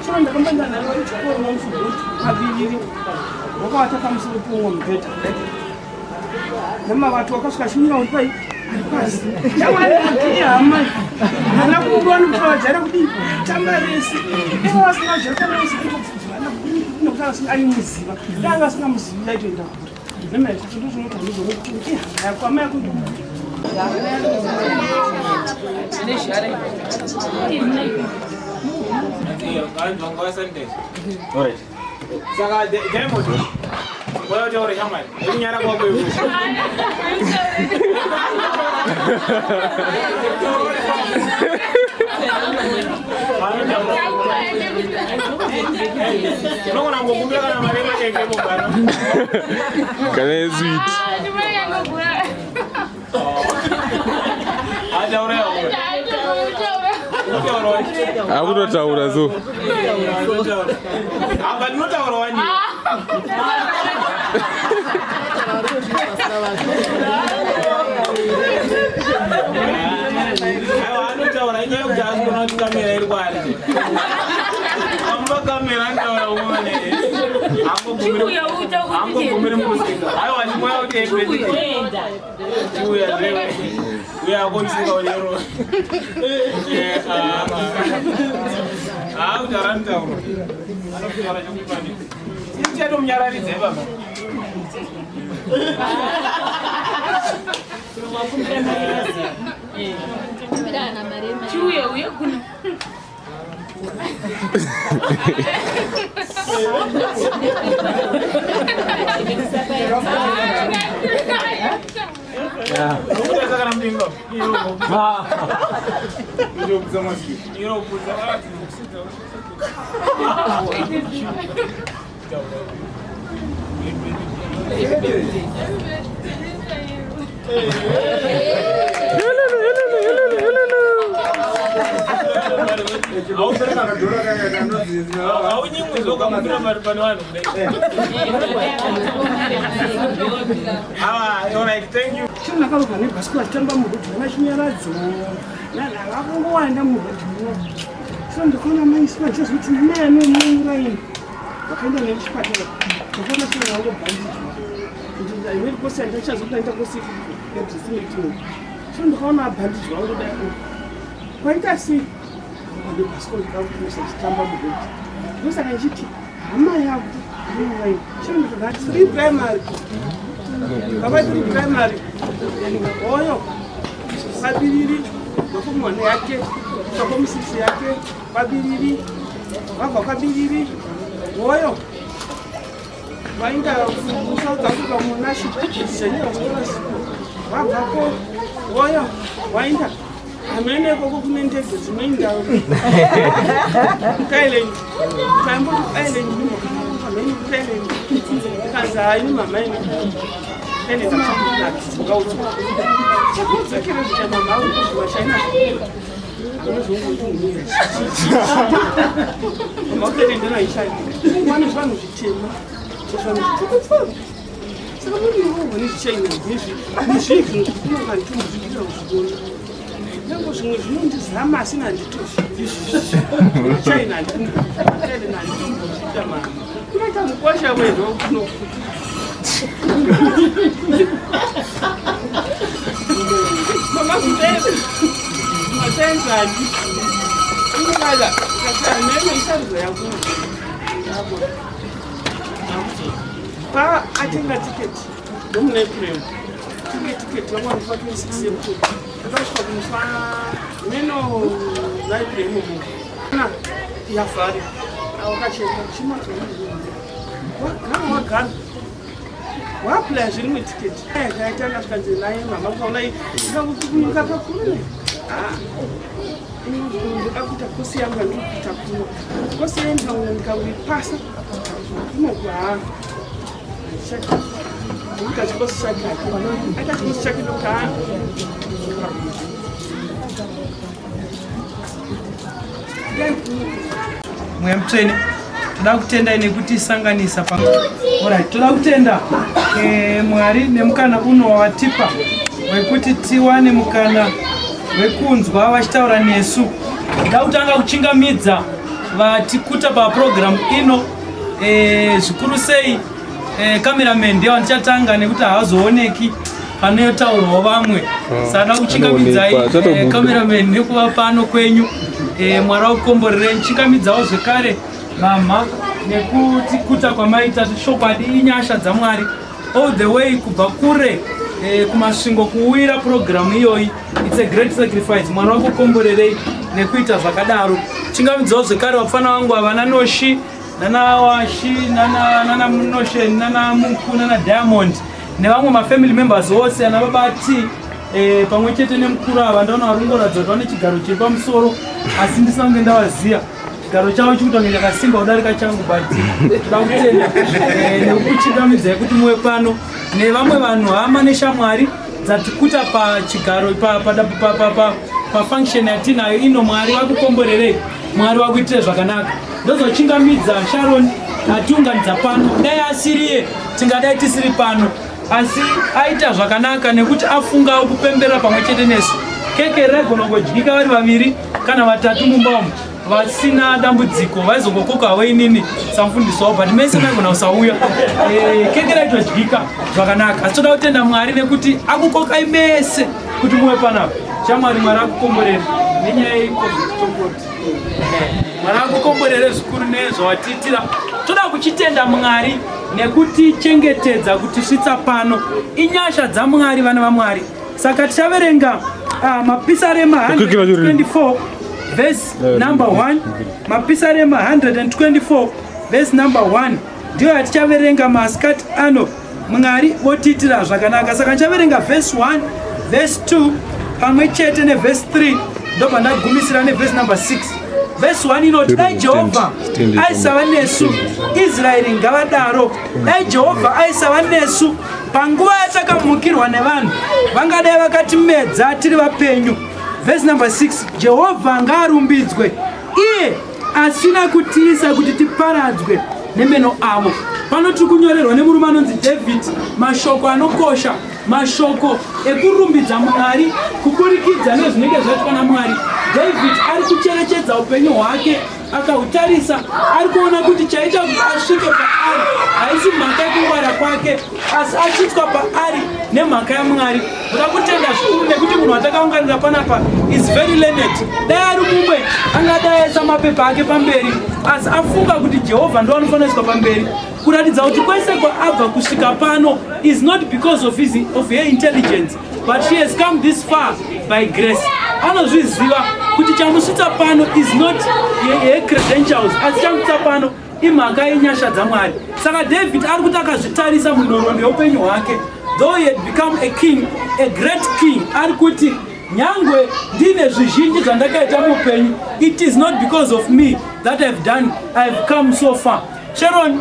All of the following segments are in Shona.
Chero ndakambanda naye kuchikoro nomufugoti paviriri wakavata pamusoro peumwe mubhedha namavati wakasvika achinyira uri pai ari pasi chamwari hama hana kuurwa nokuti kudii tamba rese ivo vasina zvaitamba rese kutopfudzana nokuti asina aimuziva dai anga asingamuzivi aitoenda kure nemaizvozvo ndozvinoita ndizvokuti ihama yako hama yako Alright. Saka Diamond. Wewe utaure shamwari. Unyara kwako iwe. Unogona kungokumbira kana mari yematenge mubhara. Kana sweet. Akutotaura so. Apa ndinotaura wani. Aiwa anotaura inyaya yekuti haasi kuona kuti kamera iri kwaari. Amba kamera anotaura umwe. Angogumire mukuseka. Aiwa chimwe kuti Chiuya zve. Uya akoniseka unyoro. Ah, kutaura mutauro. Anokutaura chokupani. Ichatomunyararidza ipapa. Chiuya uye kuno. Chiro ndakarohwa nebhasikoro achitamba murodhi vana Chinyaradzo vakangowanda murodhi muno. So ndakaona mai Sue ndichazoti mai anomuuraini vakaenda naye kuchipatara. Ndakaona Sue vangobhandichwa imweni kosi yandichazokuti ndaita kosi yebzisimetin. So ndakaona abhandichwa vangodai kwaita sei nebhasikoro ndikakusa chitamba murodhi. Ndosaka ndichiti hama yako anouraini. Chiro ndikagara three primary baba tiri primary oyo vabiriri vakomwana yake vakomusisi yake vabiriri vabva kwabiriri oyo vaenda kuSouth Africa munashi vabvako oyo vaenda hamene ikoko kune ndege dzinoenda kuThailand. Taimboti kuThailand hamene kuThailand kanzi haini mama ini Thailand ngaudzwa chakudzokera zvicha mama akuzviwashaina mama kuThailand anaishai wane zvanhu zvitema zvanhu zvitema. Saka muri rohwa nezvichaina nezvii zvinhu zvikunonga nditombozviita kuzviona nyange zvimwe zvinondizama asi nanditozvidi. China handitombozviita mama kunoita mukwasha wendo kuno mama kuteve matenzani unovada kasamene isarudzo yako pa atenga tiketi ndomuna April tenge tiketi vamwe pa 26 April akasvika kumufa meno naApril imomo na yafari wakacheka chimati wagara wagara waapply zverimwe tiketi kaitanga zvikanzi naye mama ukaona kunyika pakuru ndoda kuita kosi yangu yandiri kuita kuno kosi yayo ndikakuipasa kunoku haa kuita chikosi chake aita chikosi chake ndokuti Mweya Mutsvene, toda kutendai nekutisanganisa pa. Alright, toda kutenda Mwari nemukana uno wawatipa wekuti tiwane mukana wekunzwa vachitaura nesu. Toda kutanga kuchingamidza Vatikuta paprogram ino eh, zvikuru sei eh, cameraman ndiye wandichatanga nekuti haazooneki panotaurwawo vamwe. Saka kuchingamidzai Anoonekwa, eh, cameraman nekuva pano kwenyu. Mwari wakukomborerei. Chingamidzawo zvekare mama nekutikuta kwamaita. Chokwadi inyasha dzaMwari, all the way kubva kure kuMasvingo kuuyira purogiramu iyoyi. It's a great sacrifice. Mwari wakukomborerei nekuita zvakadaro. Chingamidzawo zvekare vapfana vangu ava, nanoshi nanawashi, nana Notion, nana Muku, nana Diamond nevamwe mafamily members ose ana babati pamwe chete nemukuru ava. Ndaona vari kungoratidza kuti vane chigaro chiri pamusoro, asi ndisina kunge ndavaziva. Chigaro chavo chikuita kunge chakasimba kudarika changu, but toda kutenda nekukuchingamidzai kuti muve pano nevamwe vanhu, hama neshamwari dzatikuta pachigaro pafunction yatinayo ino. Mwari vakukomborerei, Mwari vakuitire zvakanaka. Ndozochingamidza Sharon atiunganidza pano. Dai asiriye, tingadai tisiri pano, asi aita zvakanaka nekuti afungawo kupemberera pamwe chete nesu. Keke raigona kungodyika vari vaviri kana vatatu mumba umu vasina dambudziko, vaizongokokawo inini samufundisi wavo, but mese maigona kusauya. Keke raitodyika zvakanaka, asi toda kutenda Mwari nekuti akukokai mese kuti muve panapa. Shamwari, Mwari akukomborere nenyaya yeCovid. Mwari akukomborere zvikuru nezvawatiitira. Toda kuchitenda Mwari nekutichengetedza kutisvitsa pano. Inyasha dzaMwari, vana vaMwari. Saka tichaverenga Mapisarema 124 verse number 1. Mapisarema 124 verse number 1 ndiyo yatichaverenga masikati ano. Mwari votiitira zvakanaka. Saka ndichaverenga verse 1, verse 2 pamwe chete neverse 3, ndobva ndagumisira neverse number 6. Verse 1 inoti, "Dai Jehovha aisava nesu, Israeri ngavadaro, dai Jehovha aisava nesu panguva yatakamukirwa nevanhu, vangadai vakatimedza tiri vapenyu." Verse number 6, "Jehovha ngaarumbidzwe, iye asina kutiisa kuti tiparadzwe nemeno avo." Pano tiri kunyorerwa nemurume anonzi David mashoko anokosha, mashoko ekurumbidza Mwari kuburikidza nezvinenge zvaitwa naMwari. David ari kucherechedza upenyu hwake, akautarisa, ari kuona kuti chaita kuti asvike paari haisi mhaka yekungwara kwake, asi asvitswa paari nemhaka yaMwari. Ndoda kutenda zvikuru nekuti munhu watakaunganira panapa is very learned. Dai ari mumwe, angadai aisa mapepa ake pamberi, asi afunga kuti Jehovha ndo anofanira kuiswa pamberi, kuratidza kuti kwese kwaabva kusvika pano is not because of her intelligence, but she has come this far by grace. Anozviziva kuti chamusvitsa pano is not her credentials, asi chamusvitsa pano imhaka yenyasha dzaMwari. Saka David ari kuti akazvitarisa munhoroondo yeupenyu hwake, though he had become a king, a great king, ari kuti nyangwe ndine zvizhinji zvandakaita muupenyu, it is not because of me that I've done, I've come so far. Sharon,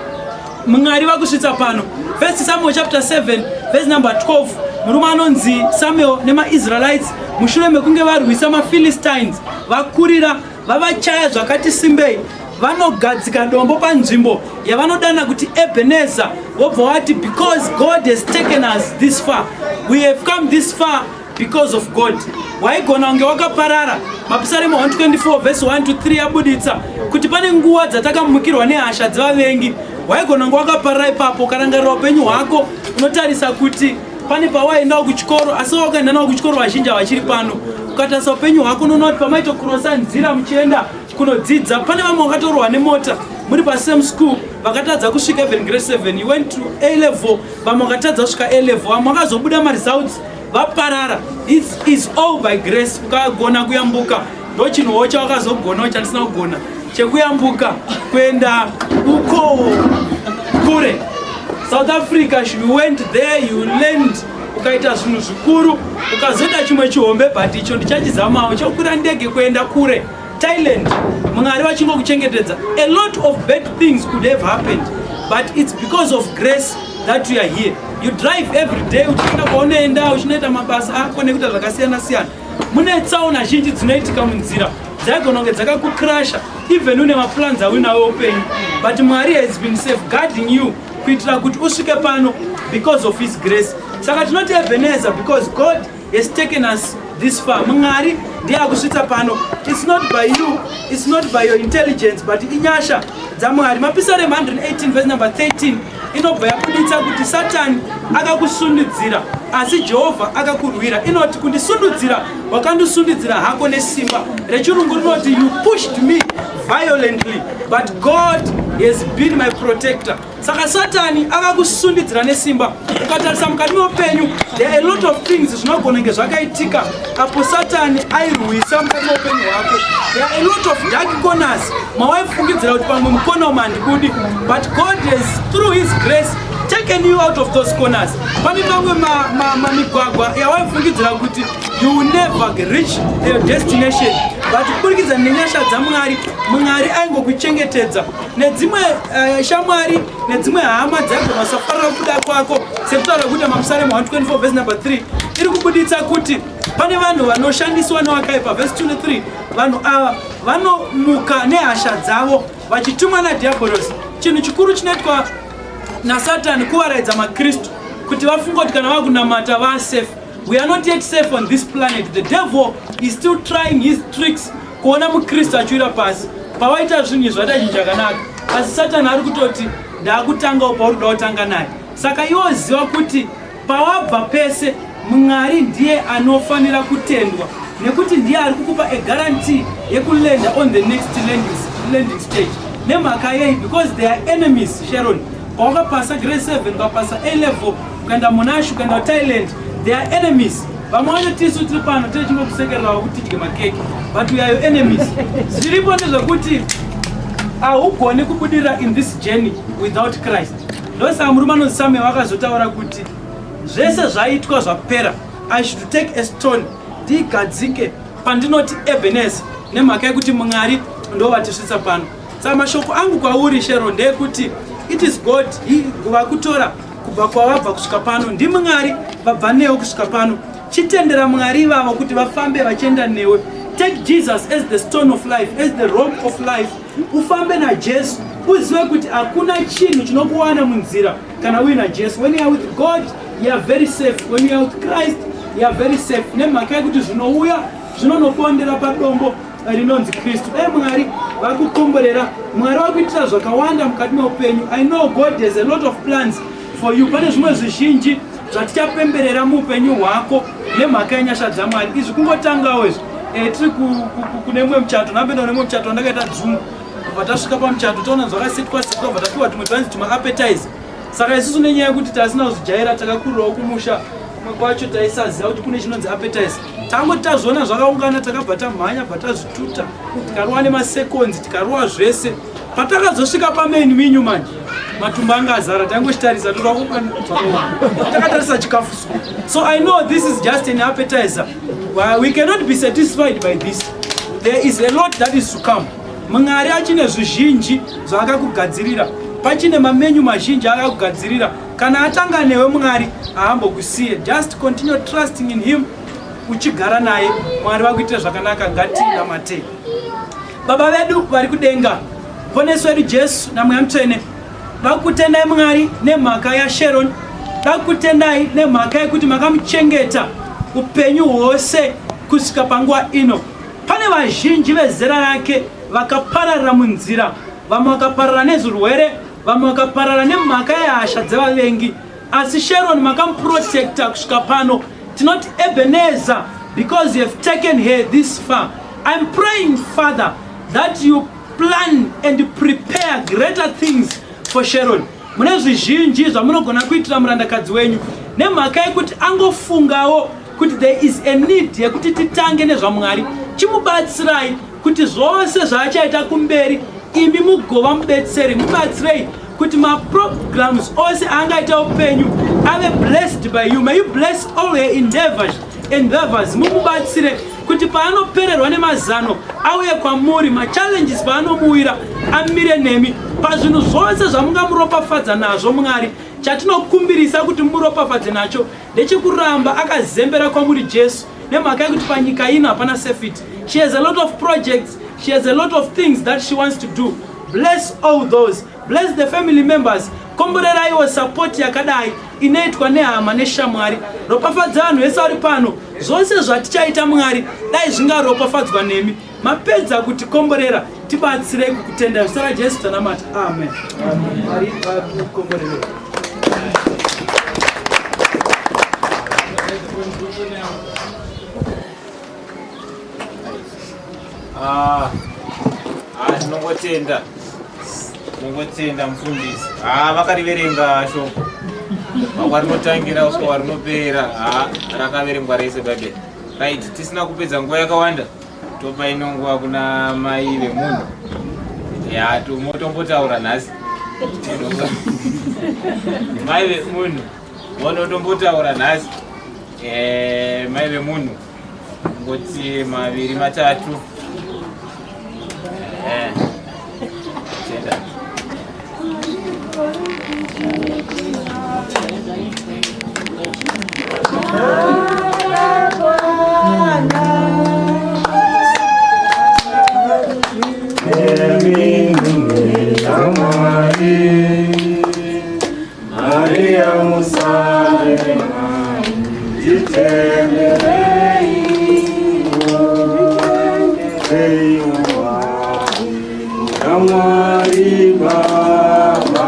Mwari vakusvitsa pano. First Samuel chapter 7 verse number 12, murume anonzi Samuel nemaIsraelites, mushure mekunge varwisa maPhilistines, vakurira, vavachaya zvakati simbei, vanogadzika dombo panzvimbo yavanodana kuti Ebeneza, vobva vati, "Because God has taken us this far, we have come this far because of God." Waigona kunge wakaparara. Mapisarema 124 verse 1 to 3 yabuditsa kuti pane nguva dzatakamukirwa nehasha dzevavengi. Waigona kunge wakaparara ipapo. Ukarangarira upenyu hwako, unotarisa kuti pane pawaendawo kuchikoro, asi wakaenda nawo kuchikoro vazhinji havachiri pano. Ukatarisa upenyu hwako, unoona kuti pamaitokurosa nzira muchienda kunodzidza, pane vamwe vakatorwa nemota muri pasame school vakatadza kusvika even grade 7. You went to A level, vamwe vakatadza kusvika A level, vamwe vakazobuda maresults vaparara. It is all by grace. Ukagona kuyambuka, ndo chinhuwo chawakazogonawo chandisina kugona, chekuyambuka kuenda uko kure, South Africa. You went there, you learned, ukaita zvinhu zvikuru, ukazoita chimwe chihombe, but icho ndichachizamawo chokwira ndege kuenda kure, Thailand. Mwari vachingokuchengetedza. A lot of bad things could have happened, but it's because of grace that you are here. You drive every day uchienda kwaunoenda, uchinoita mabasa ako nekuita zvakasiyana siyana. Mune tsaona zhinji dzinoitika munzira dzaigona kunge dzakakukrasha, even une maplans auinawo upenyu, but Mwari has been safeguarding you kuitira kuti usvike pano because of his grace. Saka tinoti Ebeneza because God has taken us. this far. Mwari ndiye akusvitsa pano. It's not by you, it's not by your intelligence, but inyasha dzaMwari. Mapisarema 118 verse number 13 inobva yabuditsa kuti Satani akakusundidzira, asi Jehovha akakurwira. Inoti kundisundudzira, wakandisundidzira hako nesimba. Rechirungu rinoti, "You pushed me violently, but God has been my protector." Saka Satani akakusundidzira nesimba. Ukatarisa mukati meupenyu, there are a lot of things zvinogona kunge zvakaitika apo Satani airwisa mukati meupenyu hwako. There are a lot of dark corners mawaifungidzira kuti pamwe mukona umu handibudi, but God has, through his grace, taken you out of those corners. Pane mamwe mamigwagwa yawaifungidzira kuti you will never reach your destination, but kuburikidza nenyasha dzaMwari, Mwari aingokuchengetedza. Nedzimwe shamwari nedzimwe hama dzaigona kusafarira kubuda kwako, sekutaura kuti Mapisarema 124 verse number 3 iri kubuditsa kuti pane vanhu vanoshandiswa nevakaipa. Verse 2 ne3, vanhu ava vanomuka nehasha dzavo vachitumwa nadhiabhorosi. Chinhu chikuru chinoitwa naSatani kuvaraidza maKristu kuti vafunga kuti kana vakunamata vasafe. We are not yet safe on this planet. The devil is still trying his tricks kuona muKristu achiwira pasi. Pawaita zvinhu izvi, vaita chinhu chakanaka, asi Satani ari kutoti ndaakutangawo pauri kuda kutanga naye. Saka iwo ziva kuti pawabva pese, Mwari ndiye anofanira kutendwa, nekuti ndiye ari kukupa a guarantee yekulanda on the next landing stage. Nemhaka yei? Because they are enemies. Sharon, pawakapasa grade 7, ukapasa A level, ukaenda Monash, ukaenda kuThailand, they are enemies. Vamwe vacho tisu tiri pano tiri chingokusekererawo kuti tidye makeke, but we are your enemies. Zviripo ndezvekuti haugoni kubudirira in this journey without Christ. Ndosaka murume anonzi Samuel akazotaura kuti zvese zvaitwa zvapera, I should take a stone ndiigadzike pandinoti Ebenezer, nemhaka yekuti Mwari ndo vatisvitsa pano. Saka mashoko angu kwauri, Sharon, ndeyekuti it is God vakutora kubva kwawabva kusvika pano. NdiMwari vabva newe kusvika pano. Chitendera Mwari ivavo kuti vafambe vachienda newe. Take Jesus as the stone of life, as the rock of life. Ufambe naJesu, uzive kuti hakuna chinhu chinokuwana munzira kana uina Jesu. When you are with God, you are very safe. When you are with Christ, you are very safe, nemhaka yekuti zvinouya zvinonobondera padombo rinonzi Kristu. Dai Mwari vakukomborera, Mwari vakuitira zvakawanda mukati meupenyu. I know God has a lot of plans for you. Pane zvimwe zvizhinji zvatichapemberera muupenyu hwako nemhaka yenyasha dzaMwari. Izvi kungotangawo izvi. Tiri kune mumwe muchato, ndamboenda kune mumwe muchato wandakaita dzungu. Kubva tasvika pamuchato, taona zvakasetwa setwa, bva tapiwa tumwe twanzi tumaappetizer. Saka isusu, nenyaya yekuti tasina kuzvijaira, takakurirawo kumusha kumwe kwacho, taisaziva kuti kune chinonzi appetizer. Tangoti tazviona zvakaungana, takabva tamhanya, bva tazvituta, tikarova nemasekonzi, tikarova zvese. Patakazosvika pamain menu manje, matumbu anga azara. Taingochitarisa, takatarisa chikafu. So I know this is just an appetizer. Well, we cannot be satisfied by this. There is a lot that is to come. Mwari achine zvizhinji zvaakakugadzirira, pachine mamenyu mazhinji akakugadzirira. Kana atanga newe, Mwari haambokusiye. Just continue trusting in him, uchigara naye. Mwari vakuitire zvakanaka. Ngatinamatei. Baba vedu vari kudenga, Muponesi wedu Jesu naMweya Mutsvene, vakutendai Mwari nemhaka yaSharon. Dakutendai nemhaka yekuti makamuchengeta upenyu hwose kusvika panguva ino. Pane vazhinji vezera rake vakapararira munzira, vamwe vakaparara nezvirwere, vamwe vakaparara nemhaka yehasha dzevavengi, asi Sharon makamuprotecta kusvika pano. Tinoti Ebenezer, because you have taken her this far. I'm praying, Father, that you plan and prepare greater things for Sharon. Mune zvizhinji zvamunogona kuitira murandakadzi wenyu, nemhaka yekuti angofungawo kuti there is a need yekuti titange nezvaMwari. Chimubatsirai kuti zvose zvaachaita kumberi, imi mugova mubetseri. Mubatsirei kuti maprograms ose aangaita upenyu ave blessed by you. May you bless all her endeavors. Mumubatsire kuti paanopererwa nemazano, auye kwamuri. Machallenges paanomuwira, amire nemi pazvinhu zvose zvamungamuropafadza nazvo. Mwari, chatinokumbirisa kuti muropafadze nacho ndechekuramba akazembera kwamuri Jesu, nemhaka yekuti panyika ino hapana safety. She has a lot of projects, she has a lot of things that she wants to do. Bless all those, bless the family members. Komboreraiwo support yakadai. inoitwa nehama neshamwari. Ropafadza vanhu vese vari pano. Zvose zvatichaita Mwari, dai zvingaropafadzwa nemi. Mapedza kutikomborera, tibatsirei kukutenda. Zita raJesu tanamata. Amen. Mwari vakukomborerei. Ah, ah, tinongotenda tinongotenda mufundisi. Ah, vakariverenga shoko makwarinotangira kusvika kwarinopera. Ah, rakaverengwa rese bhaibheri. Right, tisina kupedza nguva yakawanda, topa ino nguva kuna mai vemunhu. Ya, tomotombotaura nhasi. Mai vemunhu vonotombotaura nhasi. Eh, mai vemunhu ngoti maviri matatu. Eh, tenda. Maria Musare, Mwari Baba,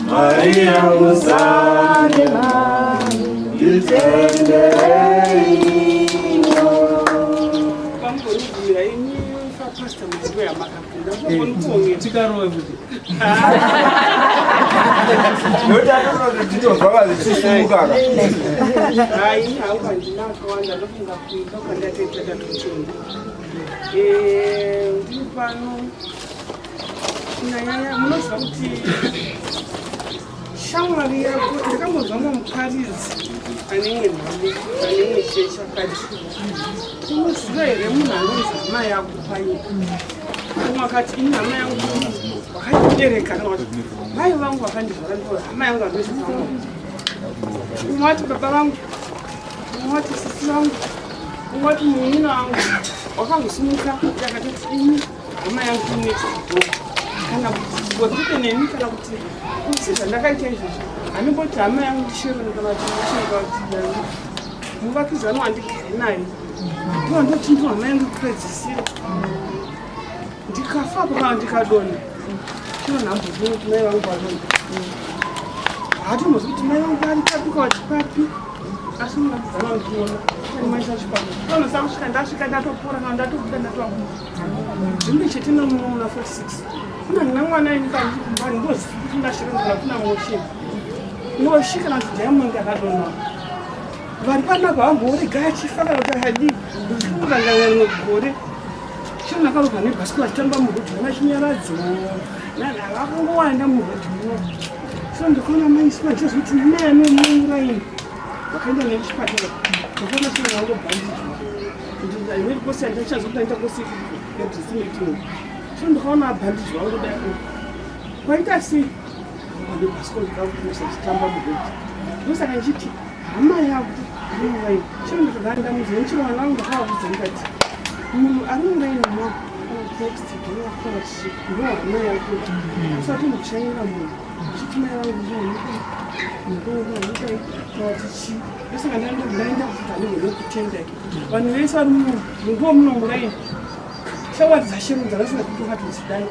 Maria Musare, Vambonibvira ini pastor mudzivo yamakapinda zvobonikuongera. Tikarove kuti. Nokuti atototitozwa vazichisumuka ka. Hai, hangu handina akawanda, ndofunga kuimba kwandatoita tatotenda. Eh, ndiri pano kunyanyanya munoziva kuti shamwari yako ndakambonzwa mumwe muparidzi ane imwe nhamo ane imwe chechi akati unoziva here munhu anonzi hama yako panyika. Umwe akati ini hama yangu vakandibereka, kana kuti mai vangu vakandizvara, ndo hama yangu anonzi pamwe. Umwe wati baba vangu, umwe wati sisi vangu, umwe wati munin'ina wangu. Wakangosimuka akatoti ini hama yangu next door, kana kuti godhike neni, kana kuti usi zvandakaita izvozvo handimboti hama yangu ndisheroni kana kuti ndisheroni kana kuti muvakidzani wandigere naye ndiwo ndoti ndiwo hama yangu kupedzisira. Ndikafa apo kana ndikadonha, chino nhambozii kuti mai vangu vadonha, haatombozii kuti mai vangu vari papi kana kuti papi, asi muvakidzani wandiona maisa chipatara panosa kusvika ndasvika ndatopora kana ndatobuda ndatoabuda zvimwe chete nomuno muna 46 kuna ndina mwana ini kumba ndingozivi kuti ndashirana kana kuna moshi moshi kana kuti Diamond akadonha. Vari panapa vamboorega achifa kana kuti akadii. Ndikurangarira rimwe gore chiro ndakarohwa nebhasikoro achitamba murodhi vana Chinyaradzo vakangowanda murodhi muno. So ndikaona maiswa ndichaziva kuti nani muraini vakaenda naye kuchipatara, ndakaona sina vangobhandidzwa imweni kosi yandichazokuti ndaita kosi yedressing. So ndikaona abhandidzwa vangodai kwaita sei nebhasikoro ndikakusa achitamba murodhi. Ndosaka ndichiti hama yako ari muraini chiro ndikagara ndamuziva chiro vana vangu ndakavaudza ndikati munhu ari muraini mako kana kuti next door yako kana kuti ndo hama yako. Usati muchanyira munhu uchiti mai vangu ndodai kana kuti chii. Ndosaka ndaenda kuti handigone kutenda vanhu vese vari munguva muno muraini. Shamwari dzashero dzakasina kuti wakatodzidai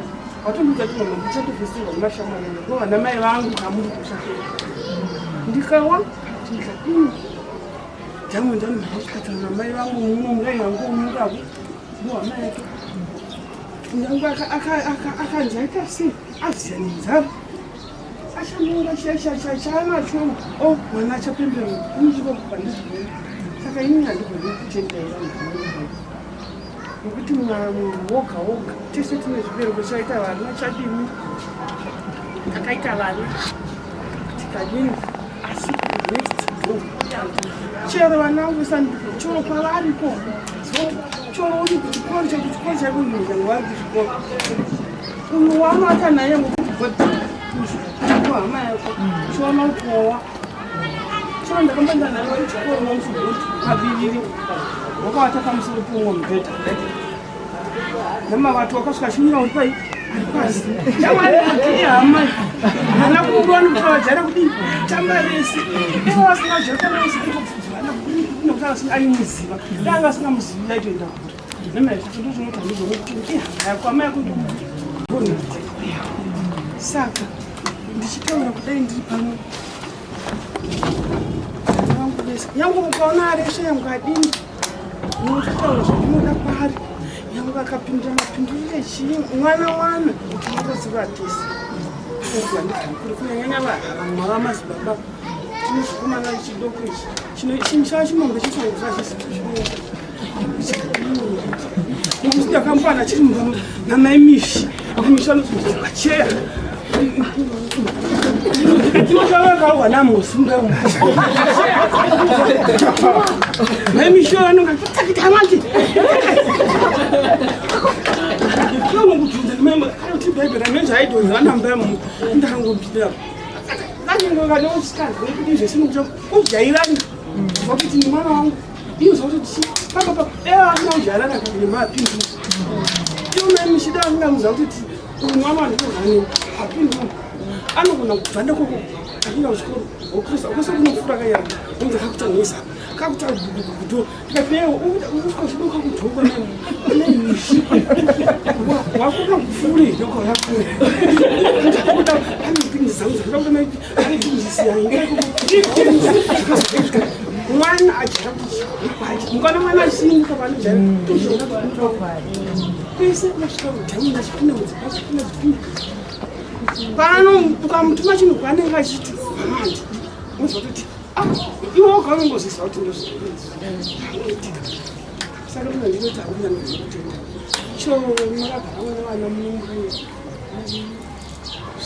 watondiudza kuti mama ndichatofesirwa nemashamwari ndo vana mai vangu kamuri kusakera ndikawa ndikadini Diamond anomhanya chipatara namai vangu muno muraini wangu mungavo ndo hama yake. Nyange akanzi aita sei aziya nenzara achanonga chaanacho o mwana achapembera inichiko pandizvivona. Saka ini handigoni kutenda vanhu nekuti munhu woga woga tese tine zvibereko chaita vana chadini takaita vana tikadini, asi next door chero vana vangu chero kwavariko, chero uri kuchikoro chekuchikoro chaiko nyange vari kuzvikoro uyu waanoata naye ngokuti hama yako chiona kuowa chero ndakamboenda naye kuchikoro nomusi paviriri wakavata pamusoro peumwe mubhedha. Namavatu wakasvika achinyura uri pai ari pasi. Shamwari yake ihama. Hana kurwa nokutaura kudii tamba rese. Ivo vasina kujaira tamba rese kutopfudzana nekuti asina aimuziva. Dai anga asingamuzivi aitoenda kure. Nemaizvozvo ndozvinoita ndizvokuti ihama yako amai yako ndogona. Saka ndichitaura kudai ndiri pano yangu mukaona aresha yangu adini unototaura zvandinoda kwaari yangu akapindura mapindurire chii mwana wana tinotoziva tese kuri kunyanyanya vamwe vamazibaba tine chikomana chidoko ichi chava chimombe chisanguza chisi ndakambana chiri mumba namai mishi mishi anozozwa cheya tinotaurakaurwa namosi mai mishi vanonga takitamati vanongubvunza anoti bhaibheri amenzi aidonza anamba mu ndakangopindira anenge kuti zvese nokuti kujairana zvakuti mwana wangu iyo zvakuti papa papa ewa asina kujairana nemapindu iyo mai mishi da asingamuziva kuti mwana wandikozani apindu anogona kubva ndekoko achienda kuchikoro okrista kwese kunofura kayana unzi kakutanhisa kakuta gudo ndikati newe usvika uchidoka kudhokwa nemishi wakuda kupfuure doko yakure kuda mwana ajara mukana mwana achimuka vanojara kwese unosvika kudhamu achipinda mudzimba achipinda chipinda pano ukamutuma chinhu kwaanenge achiti mama handidi unozwa kuti iwe woga unongozviziva kuti ndozvinoitika saka muna ndinoti hauna ndinotenda cho makagara mwana vana munonguya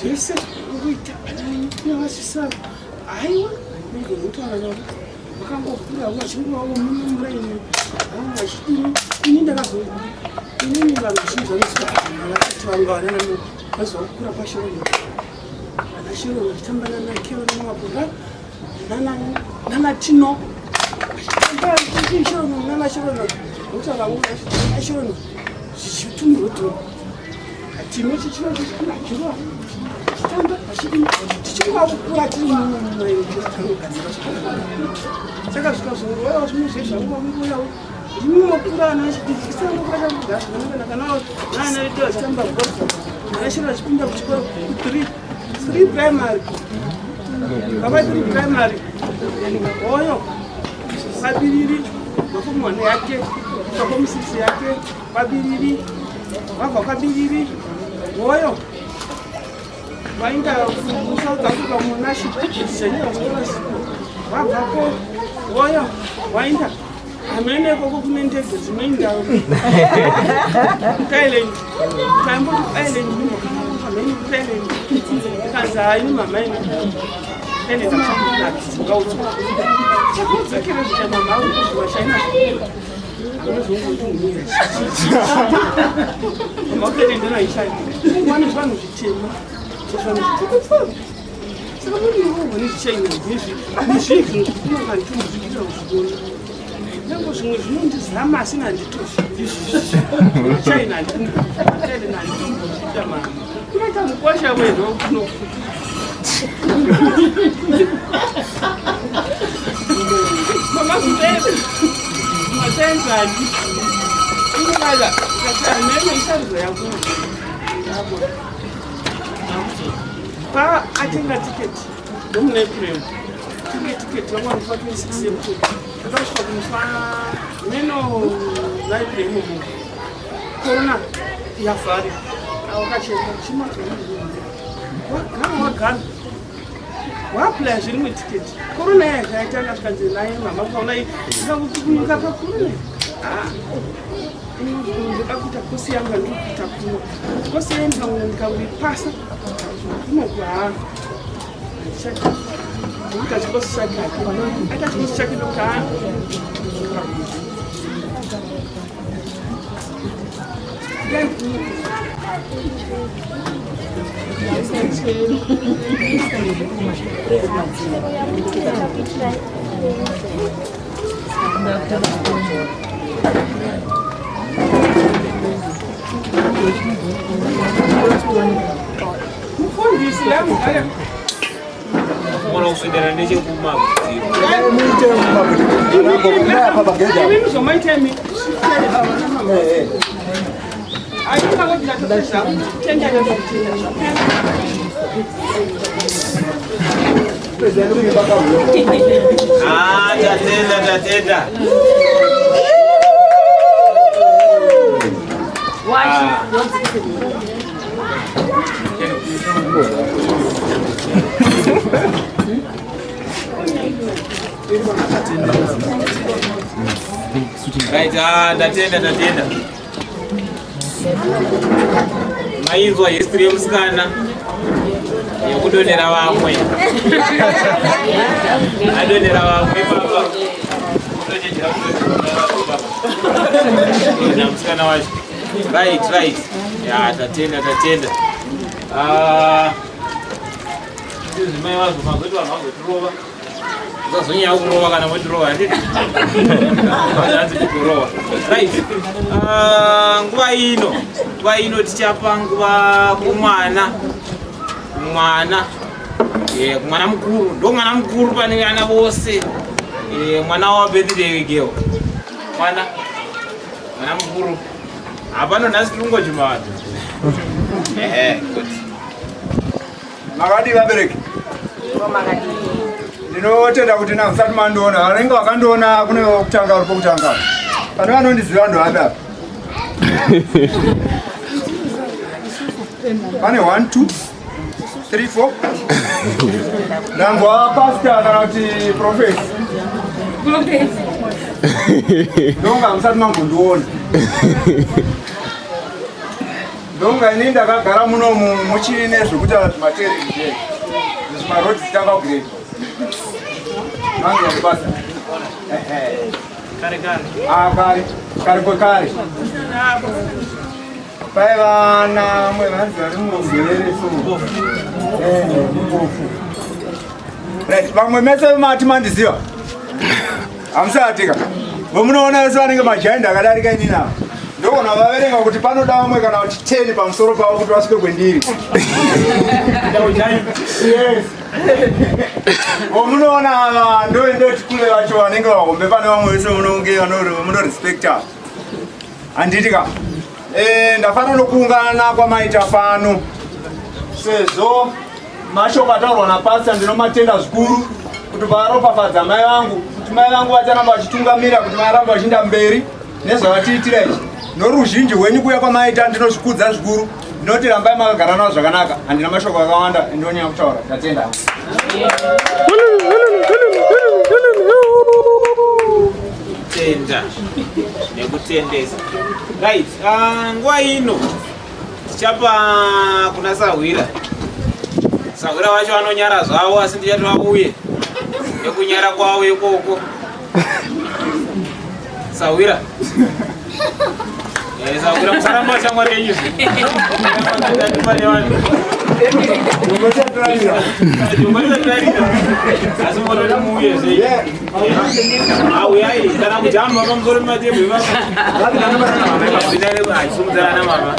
zvese zvakungoita navasisa haiwa ndinotaura navo vakangokura vachinguvavo muraini vachidini ini ndakazo inini vanhu vazhinji vanoziva vanga vanana vaziva kukura kwashironi vana shironi vachitamba nanakero namabhura nana tino shironi nana shironi nokuti vangu shironi zvichitumurotino tino chichiro chichiro chitamba tichingova kukura tiri munogadzira saka zvikazongouyawo zvimwe zvezvanguvakuuyawo ndinokura ana achidikisangokura chakugara zvakanaka kana naana vedu vachitamba bhora anashira vachipinda kuchikoro kuthree three primary baba three primary oyo vabiriri vakomwana yake vakomusisi yake vabiriri vabva kwabiriri oyo vaenda kusouth africa munashi vabvako oyo vaenda hamene ikoko kune ndege dzinoenda kuthailand taimboti kuthailand hamene kuthailand kanzi haini mamaini chakudzokera zvichamama kuzviwashaina wane zvanhu zvitema zvanhu zvitema saka munhu nezvichaina nezvi nezvizvi zvinonga nditombozviita kuzviona nyange zvimwe zvinondizama asi nanditozvichaina handitombozviita mama kunoita mukwasha wezvo kuno mama kuteve matenzani inovada nene isarudzo yako pa atenga tiketi ndomuna april tenge tiketi vamwe vanofa 26 april akasvika kumufa meno naapril imomo corona yavhari awakacheka chima wagara wagara waaplaya zverimwe tiketi korona yaya zvayatanga zvikanzi naye mama ukaona ikakutukunyuka pakorona ndoda kuita kosi yangu yandiri kuita kuno kosi yayo ndikangoipasa kunoku haa kuita chikosi chake aita chikosi chake ndokuti haa Mufundisi la mudhara. Mona kuswedera nechekumakudziro. Imi muzomaita imi. Ah, tatenda tatenda. Right, ah, ndatenda tatenda. Mainzwa history yemusikana yekudonera vamwe. Adonera vamwe baba. Kutochenjera kudonera vamwe baba. Musikana wacho. Right, right. Ya, tatenda tatenda. Ah, zvimai vazvo mazoti vanhu vazotirova. Usazonyanya kurova kana votirova handiti? Hanzi tikurova. Right. Ah, nguva ino, nguva ino tichapa nguva kumwana. Kumwana. Eh, kumwana mukuru. Ndo mwana mukuru pane vana vose. Eh, mwana wa birthday girl. Mwana mwana mukuru. Hapano nhasi tiri kungojuma vanhu. Ehe, good. Makadii vabereki? Ndinotenda kuti namusati mandiona. Vanenge vakandiona kune wekutanga uri pokutanga. Pane vanondiziva ndovapi apa? Pane 1 2 3 4 Ndanzwa pastor kana kuti prophet. Ndonga musati mangondiona. Ndonga ini ndakagara munomu muchiri nezvekuita zvimateri nje. Zvimarodi zitanga kugrade. Mangu basa. Ehe. Kare kare. Ah, kare. Kare kwekare. Paiva namwe vanzi vari murwere so. Eh, mupofu. Right, vamwe mese mati mandiziva. Hamusati ka. Vomunoona vese vanenge majaindi akadarika inini ava. Ndogona vaverenga kuti panoda vamwe kana kuti 10 pamusoro pavo kuti vasvike kwendiri. Yes. Vomunoona ava ndoendoti kule vacho vanenge vahombe pane vamwe vese munonge munorespecta. Handiti ka. Eh, ndafanira nokuungana kwamaita pano sezvo mashoko ataurwa napastor ndinomatenda zvikuru kuti varopafadza mai vangu kuti mai vangu vacharamba vachitungamira kuti varamba vachienda mberi nezvavatiitira izvi noruzhinji hwenyu kuuya kwamaita ndinozvikudza zvikuru ndinoti rambai makagara navo zvakanaka handina mashoko akawanda ndinonyanya kutaura ndatenda. Tenda nekutendesa. Right, nguva ino tichapa kuna sahwira. Sahwira wacho vanonyara zvavo asi ndichati vauye nekunyara kwavo ikoko. Sahwira. Eh, sahwira musaramba shamwari yenyu. Pane vanhu. Asi mototi muuye zvei. Auyai kana kujamba pamusoro pematebwe ipapa. Mama.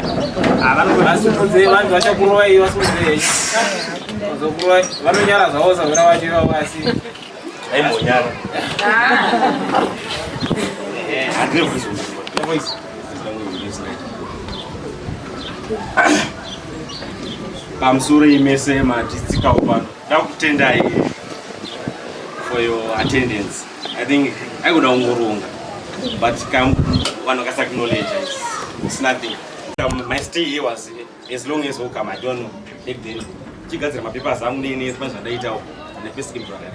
Vasimudze vanhu vachakurovai vasimudze. Vazokurovai vanonyara zvavo sahwira vacho ivavo asi. Aimbonyara. Handine voice. Voice. Pamusoro imese matitsikawo pano. Ndakutendai for your attendance. I think aigona kungoronga but vanhu vakasacknowledge it's nothing. My stay here was as long as welcome. I don't know back then chigadzira mapapers angu nene pane zvandaitawo and the first came to Harare.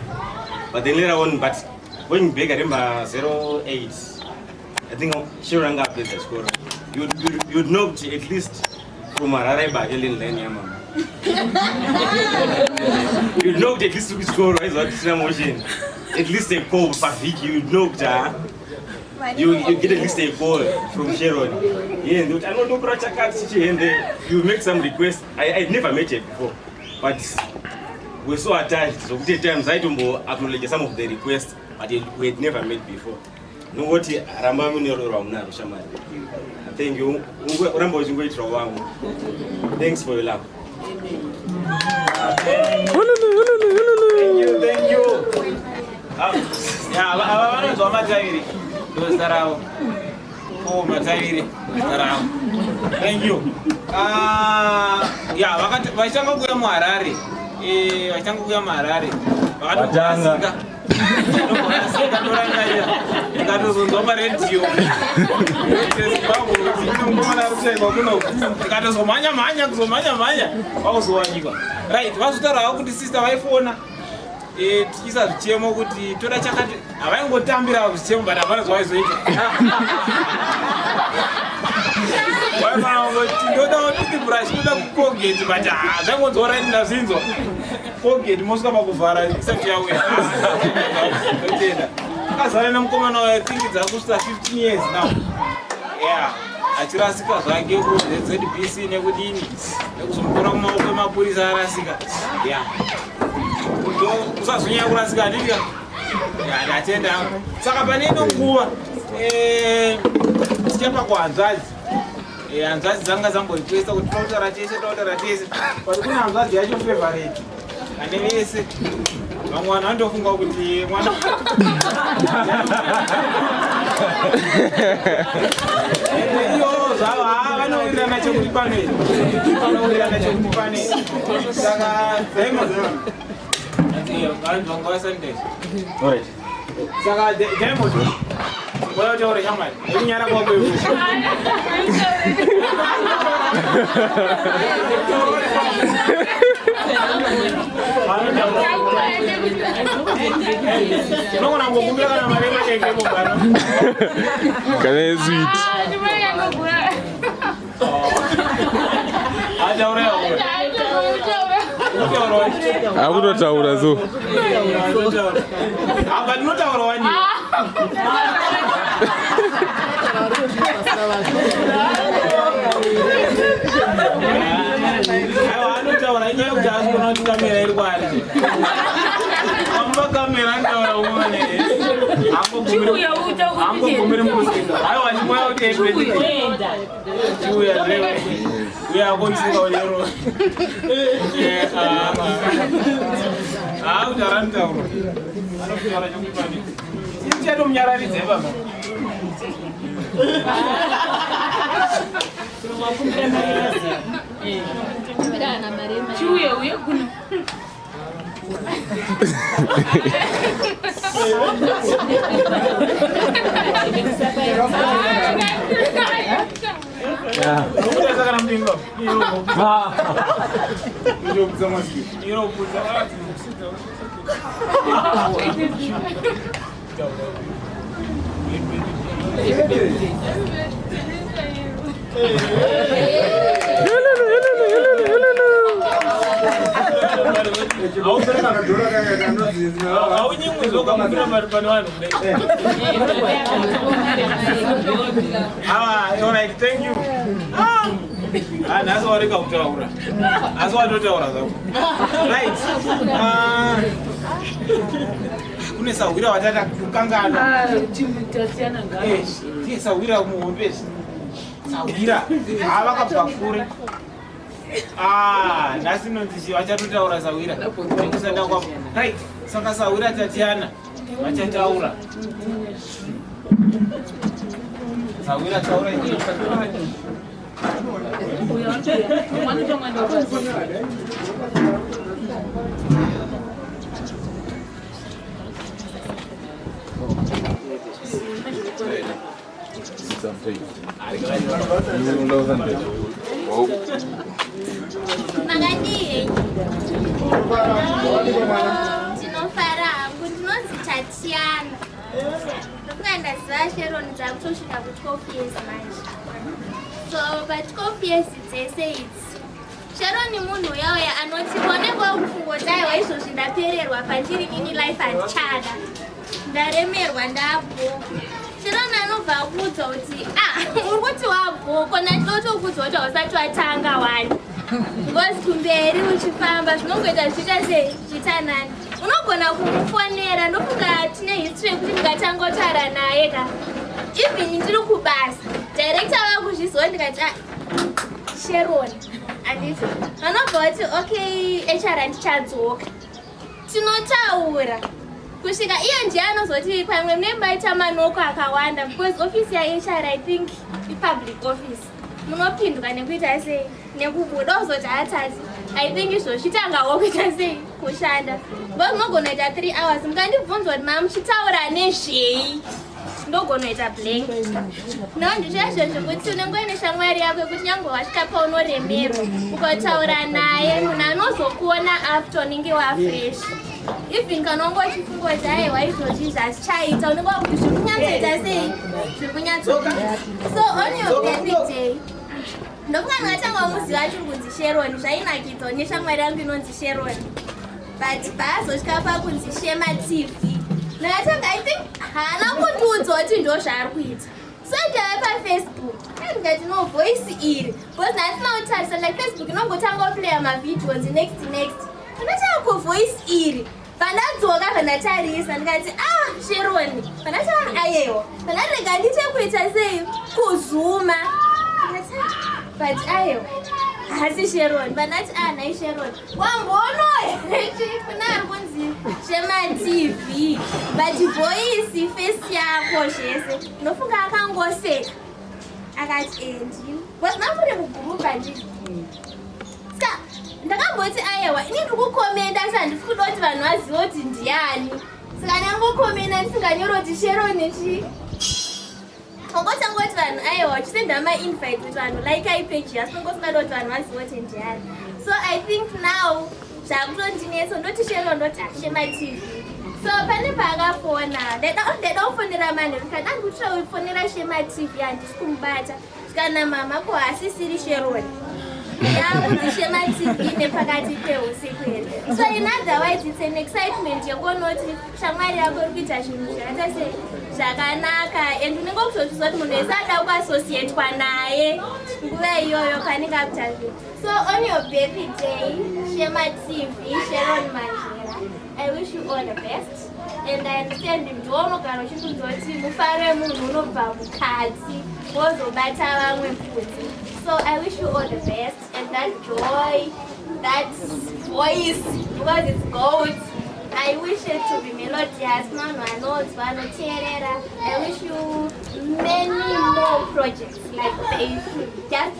But then later on, but going back, I remember 08 I think chero ranga apedza chikoro. You'd know kuti at least from Harare ibake landline yamama. You'd know kuti at least kuchikoro aiziva kuti tina motion. At least a call pavhiki you'd know kuti ha you get at least a call from Sharon. Yeah, ndikuti anondopura chakati chichihende. You make some request. I never met her before, but we're so attached. Zvokuti at times aitombo acknowledge some of the requests, but we had never met before. Nongoti ramba mune rudo rwamunaro shamwari. Thank you. Uramba uchingoitirawo vamwe. Thanks for your love. Thank you, thank you. Ah, ya, ava vanonzwa mataviri ndozita ravo. Oh, mataviri zita ravo. Thank you. Ah, ya, vakati vachitanga kuuya muHarare. Eh, vachitanga kuuya muHarare. Vakatombosika. Ndomborasika ndorangarira. Ndikatozonzwa paredhiyo. Zimbabwe kuti mukomana ari kushaikwa kuno. Ndikatozomhanya mhanya kuzomhanya mhanya vakuzowanikwa. Right, vazotaura kuti sister vaifona. Eh, tichiisa zvichemo kuti toda chakati havaingotambira zvichemo but hapana zvavaizoita. Vaifanira kungoti ndoda toothbrush ndoda kucolgate but ah, zvaingonzwa right ndazvinzwa. Colgate mosvika pakuvhara isati yauya. Totenda. Akazara nemukomana wayo, I think dzakusvika 15 years now. Yeah. Achirasika zvake kuZBC nekudini nekuzomutora mumaoko emapurisa arasika. Yeah. Usazonyanya kurasika handiti ka? Yeah, ndatenda hangu. Saka pane ino nguva eh, tichapa kuhanzvadzi. Eh, hanzvadzi dzanga dzamborequesta kuti totaura tese totaura tese but kune hanzvadzi yacho favorite ane vese vamwe vanhu vanotofunga kuti mwana iyo zvavo haa vanowirirana chekuti pane vanowirirana chekuti pane saka Diamond vanhu vanga vasanitize. Alright. Saka Diamond wewe utaure shamwari nekunyara kwako iwe. Unogona kungokumbira kana mari yematenge mubhara. Kana yesweet. Ataura yako. Akutotaura so. Apa ndinotaura wani. Aiwa anotaura inyaya yekuti haasi kuona kuti kamera iri kwaari. Amba kamera anotaura uone. Angogumiri mukuseka. Aiwa chimwe kuti chiuya zve. Uya akoniseka unyoro. Ah, kutaura mutauro. Anotaura chokuti Tichatomunyararidza ipapa. Chiuye uye kuno. Unokutarisa kana mudingo. Inoputsa. Haunyimwi zvokamukira pari pane vanhu kudai. Ah, all right, thank you. Ah, nhasi warega kutaura. Asi watotaura zvako. Right. Ah, kune sahwira watata kukangana. Eh, ndiye sahwira muhombe. Sahwira. Ah, vakabva kure. Ah, nhasi nonzi vachatotaura sahwira. Nekusada kwavo. Right. Saka sahwira Tatiana vachataura. Sahwira taura iwe. Makadii? Tinofara hangu, ndinonzi Tatiana. Ndofunga ndaziva Sharon dzakutosvika ku12 years manje. So pa12 years dzese idzi Sharon munhu uya uya anoti onekwa kufungoti aiwa izvozvi ndapererwa pandiri nini life handichada ndaremerwa ndabho. Sharon anobva akuudza kuti ah uri kuti wabho kona ndinotokuudza kuti hausati watanga wani. Because kumberi uchifamba zvinongoita zvichiita sei zvichiita nani. Unogona kumufonera ndofunga tine history yekuti ndingatangotaura naye ka. Even ndiri kubasa director vakuzviziva ndikati ah, Sharon anditi vanobva vati okay HR ndichadzoka. Tinotaura kusvika iye ndiye anozoti pamwe mune maita manoko akawanda because office yaHR I think ipublic office munopindwa nekuita sei nekubuda uzoti hatati I think izvo chitangawo kuita sei kushanda because munogona kuita 3 hours mukandibvunzwa kuti mamuchitaura nezvei ndogona kuita blank no ndizvezvo zvekuti unenge uine shamwari yako yekuti nyange wasvika paunoremerwa ukataura naye munhu anozokuona after unenge wafresh even kana unge uchifunga kuti aiwa izvozvi zvazvichaita unenge wakuti zviri kunyatsoita sei zviri kunyatsoita so on your birthday ndofunga ndingatanga wamuziva achiri kunzi Sharon zvainakidza neshamwari yangu inonzi Sharon but paazosvika pakunzi Shema TV ndakatanga I think haana kundiudza kuti ndo zvaari kuita so ndave pafacebook ndikati no voice iri because ndasina kutarisa like Facebook inongotanga kuplaya mavideos next next ndakatanga kuvoice iri pandadzoka pandatarisa ndikati ah Sharon pandatanga ayewa pandarega ndiite kuita sei kuzuma ndikati ah, but ayewa haasi Sharon pandati ah nhai Sharon wambono here kuna ari kunzi Shema TV but voice face yako zvese ndofunga akangoseka akati eh ndini because mamuri mugurupa ndizvo ska ndakamboti ayewa ini ndiri kukomenda asi handisi kuda kuti vanhu vazive kuti ndiani saka ndangokomenda ndisinganyori kuti Sharon chi ongotanga kuti vanhu aiwa uchisenda mainvite kuti vanhu like page asi ongosingada kuti vanhu vazive kuti ndiani so I think now zvakutondinetsa ndoti Sharon ndoti Shema TV so pane paakafona ndaida kufonera manheru ndikati andikutsva kufonera Shema TV handisi kumubata kana mama ko hasisiri Sharon yakunzi Shema TV nepakati peusiku here so in other words it's an excitement yekuona kuti shamwari yako iri kuita zvinhu zvakaita sei zvakanaka and unenge kutozviziva kuti munhu wese ada kuassociatwa naye nguva iyoyo panenge akuita zvinhu so on your birthday Shema TV Sharon Manjera I wish you all the best and I understand ndiwo unogara uchindiudza kuti mufaro wemunhu unobva mukati wozobata vamwe kunze so I wish you all the best and that joy that voice because it's gold I wish it to be melodious vanhu vanonzwa vanoteerera I wish you many more projects like they should just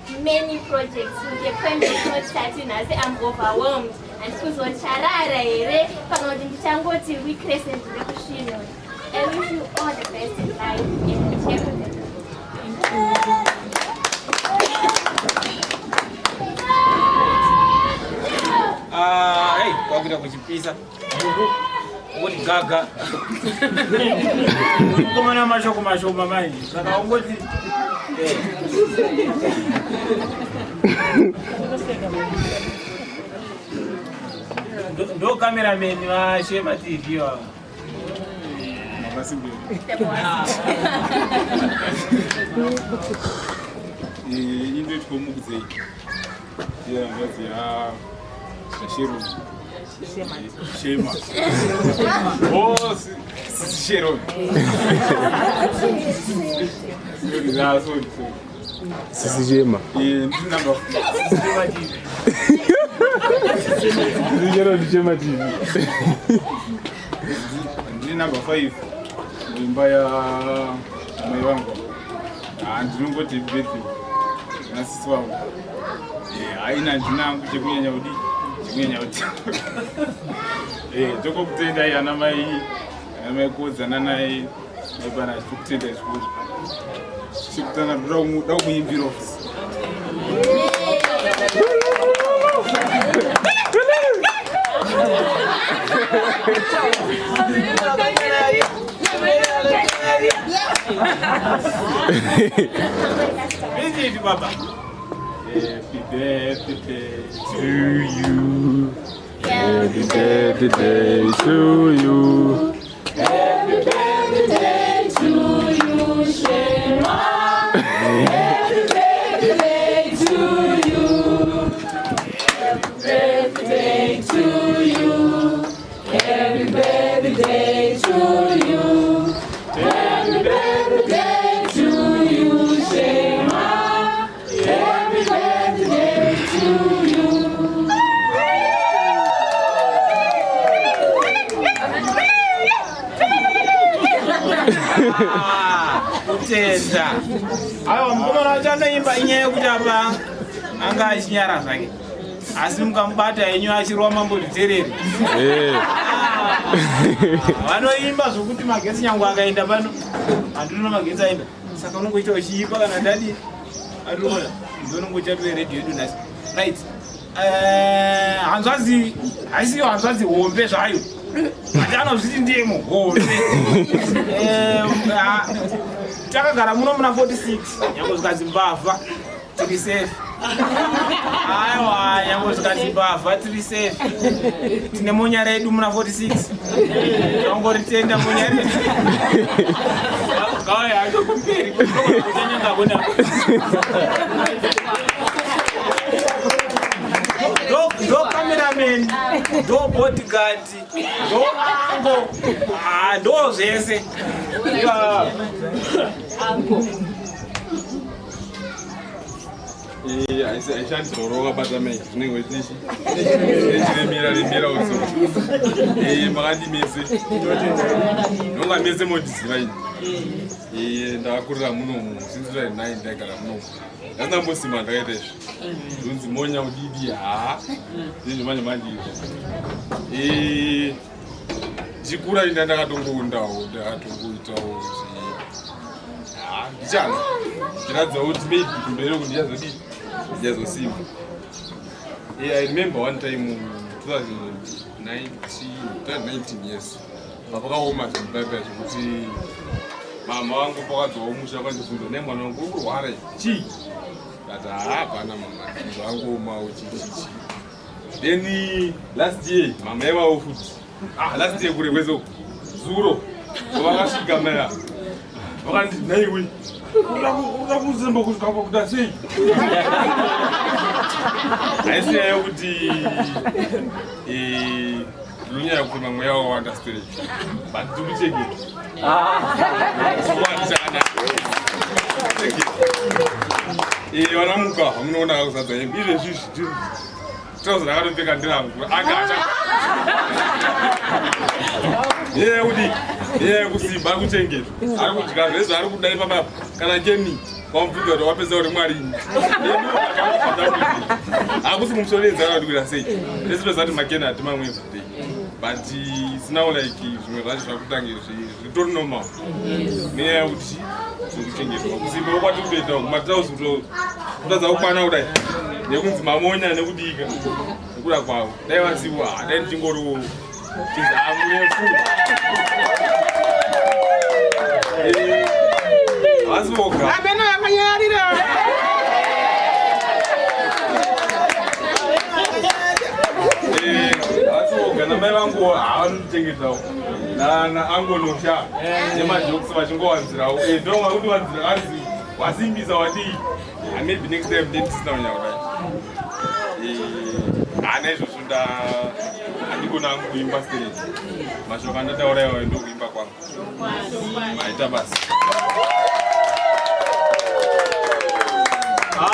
be many projects to the point of not nhasi I'm overwhelmed handisi kuzocharara here kana kuti ndichangoti wecrescent rekusvinura I wish you all the best in life and everything. Thank you. Ah, hey, kwakuita kuchipisa ungoti gaga komana mashoko mashoma manje saka ungoti eh. Ndo cameraman vaShema TV vava. Indoitwa mukudzei yehanzvadzi yaSharon Shema. Oh, sisi Sharon. Sorry, ah, sorry, sorry. Sisi Shema. Eh, ndiri number Shema TV. Sisi Sharon Shema TV. Ndiri number 5 muimba ya mai vangu. Ah, ndinongoti birthday na sisi vangu. Eh, haina handina hangu chekunyanya kudii chekunyanya kuti eh, tokokutendai ana mai ana mai kodza nanai maipana tokutendai zvikuru chekutanga ndoda kumuimbira ofisi Busy, baba. Happy birthday to you. Happy birthday to you. Happy birthday to you, Shema. Happy birthday to you. birthday to you, Shema. Happy birthday to you. Kutenda. Aiwa, mukomana wacho anoimba, inyaya yekuti apa anga achinyara zvake, asi mukamubata henyu achirova Mambo Dhuterere, vanoimba zvokuti magetsi nyange akaenda pano, handinoona magetsi aenda, saka unongoita uchiimba kana ndadi ariona ndonongochatuwe redhiyo yedu nhasi. Right. Hanzvadzi haisiyo hanzvadzi hombe zvayo, ati anozviti ndiye muhombe. Takagara muno muna 46, nyange zvikanzi mbavha, tiri safe. Aiwa, nyange zvikanzi mbavha, tiri safe, tine monya redu muna 46, tangoritenda monya redu. Gauya hacho kumberi kuchanyangakona. Ndo cameraman, ndo bodyguard, ndo ango. Ah, ndo zvese. Yeah. Haishandi zvauro wakabata mai, zvinenge zvichi chiremera remera uso. Makandi mese nonga mese mondiziva ini. Ndakakurira munomu since 2009, ndaigara munomu, ndasina ndakaita izvi ndonzi monya udidi. Haa, zvinhu manje manje izvi. Ndichikura inda ndakatongoundawo, ndakatongoitawo ndichana ndichiratidza kuti maybe kumberi uku ndichazodii, ndichazosimba. I remember one time, 2019, 2019, yes, papakaoma zvinhu paipai zvekuti mama vangu pakadzowa musha, vakandibvunza, "Nai mwana wangu, uri kurwara chii?" Kati, "Haa, hapana mama, zvangomawo chichichi." Then last year mama ivavo futi, ah, last year kure kwese zuro vakasvika maya, vakanditi, "Naiwe, uda kuzemba kusvika pakuda sei?" Haisi nyaya yokuti ndinonyanya kufema mweya wakawanda straight, but tiri kuchengeta chakanaka. Vanamuka vamunoona kakuzadza hembe izvezvi, trouser rakatopfeka ndirangu anga acha yekuti yekusimba, ari kuchengetwa, ari kudya zvese, ari kudai papa. Kana keni wamubvunza kuti wapedza uri mwarini, hakusi kumushonedza kana kuti kuita sei. Tese toziva kuti makeni hatimamwe everyday, but it's now like zvimwe zvacho zvakutange zvitori normal nenyaya yekuti zviri kuchengetwa. Kusimba kwatiri kutoita kumatirauzi kutadza kukwana kudai nekunzi mamonya nekudika nekuda kwavo. Dai vasivo, dai ndichingoriwo chinzi amurefu. Havasi voga. Ameno yakanyarira. Havasi voga, namai vangu havanotichengetawo naangonosha nemajokes vachingowanzirawo. Ndonga kuti wanzira anzi wasimbisa wadii. Maybe next time ndendisina kunyanya kudai. Hana izvozvo nda handikona hangu kuimba straight. Mashoko andataura iwayo ndokuimba kwangu. Maita basa.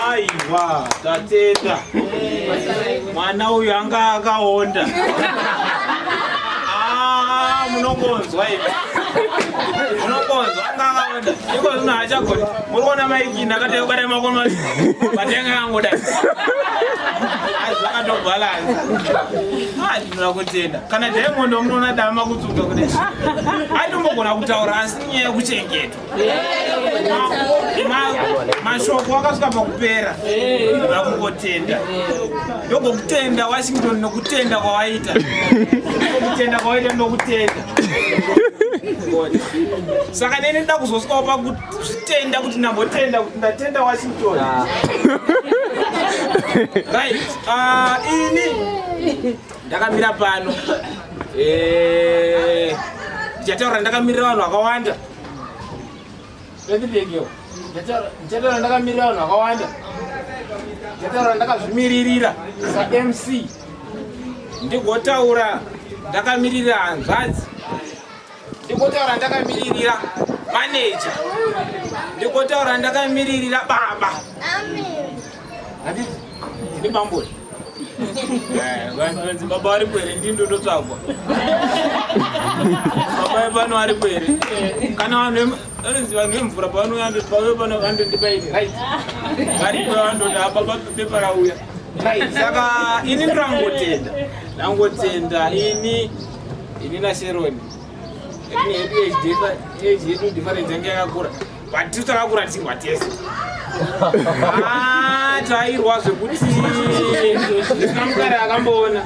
Aiwa, tatenda. Mwana uyu anga akaonda. Ah, munongonzwa ivi, munongonzwa, anga akaonda. Iko zvino haachagoni. Muri kuona maiki ndakati kubata makono patenga yangoda, zvakatobhalansa. Ah, ndinoda kutenda. Kana Diamond wamunoona dama kutsuka kudai, atombogona kutaura, asi nyaya yekuchengetwa, mashoko akasvika pakupera. Ndoda kungotenda, ndogokutenda Washington nokutenda kwawaita, kutenda kwawaita, ndokutenda. Saka neni ndoda kuzosvikawo pakuzvitenda kuti ndambotenda kuti ndatenda Washington. Right. Ini ndakamira pano, ndichataura ndakamirira vanhu vakawanda. Ndichataura ndakamirira vanhu vakawanda, ndichataura ndakazvimiririra saMC, ndigotaura ndakamirira hanzvadzi, ndigotaura ndakamiririra. Manager. Ndikotaura ndakamiririra baba. Handiti? Ndini bambo. Eh, vanzi baba varipo here ndini ndototsvagwa. Baba vepano varipo here? Kana vanhu vanonzi vanhu vemvura pavanouya pauya pano vanondipa ini right. Varipo vanondoti ah, baba pepa rauya. Right. Saka ini ndangotenda. Ndangotenda ini ini naSheroni. Age yedu difference yange yakakura. But tisu takakura tichirwa tese. Ah, tairwa zvekuti zvisina mukare akamboona.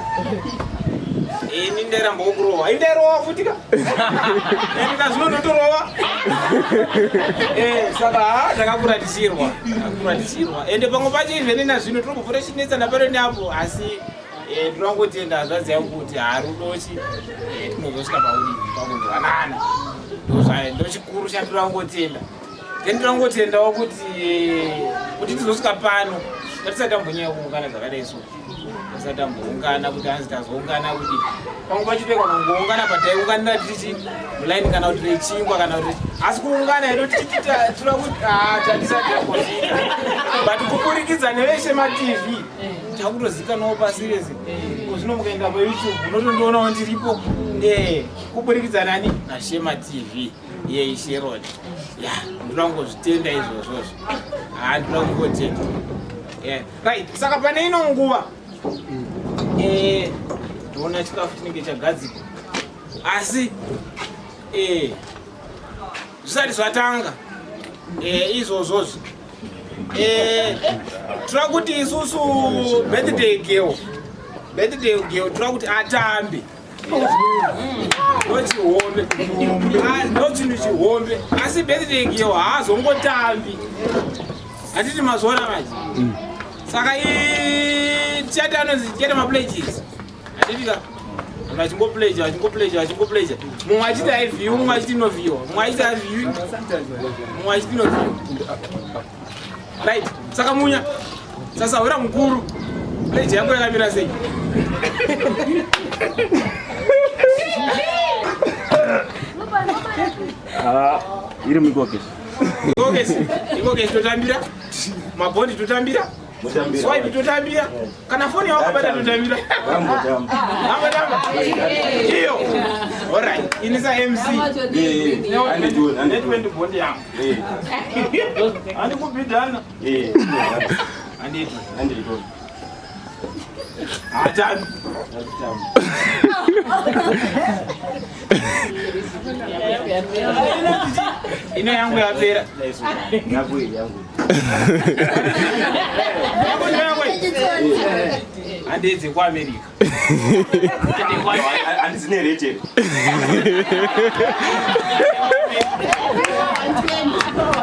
Ini ndairamba kurohwa. Ini ndairohwa futi ka. Ini kazvino ndotorova. Eh, saka ah, takakura tichirwa. Takakura tichirwa. Ende pamwe pacho even nazvino tiri kubvura chinetsana pano neapo asi Eh, ndinongotenda hanzvadzi yangu kuti harudochi eh, tinozosvika paudii pakunzwanana ndochikuru chandinongotenda then ndinongotendawo kuti eh, kuti tizosvika pano ngatisati tambonyanya kuungana zvakadai so tisati tamboungana kuti hanzi tazoungana kuti pamwe pacho toika kungoungana pataiunganira tichi mulaini kana kuti rechingwa kana kuti asi kuungana hedu tichitira kuti ah, tatisati tambozviita but kuburikidza neveshe matv takutozikanwawo pasi rese ko zvino mukaenda payoutube unotondionawo ndiripo eh, kuburikidza nani nashema tv yei sheron ya ndinoda kungozvitenda izvozvozvo ha ndinoda kungotenda right saka pane ino nguva eh, ndoona chikafu chinenge chagadzikwa asi eh, zvisati zvatanga izvozvozvo Eh, tira kuti isusu birthday girl birthday girl tira kuti atambe ndochihombe ah, ndochinhu chihombe asi birthday girl haazongotambi hatiti mazviona manje mm. saka tichati anonzi tichaita mapledges Handitika vanhu vachingopleja vachingopleja vachingopleja mumwe achiti haivhiwi mumwe achiti inovhiwa mumwe achiti haivhiwi mumwe achiti inovhiwa right saka munya sasahwira mukuru pleje yako yakamira sei ah, iri muikokesi ikokesi ikokesi totambira mabhondi totambira Swipe totambira. Kana foni yako bata totambira. Tamba tamba. Iyo. All right. Ini sa MC. Eh. Ane 20 bond yangu. Eh. Andi kubidana. Eh. Andi. Andi. Hatami. Ino yangu yapera. Yangu yangu. Handedze kuAmerica. Handizine rate.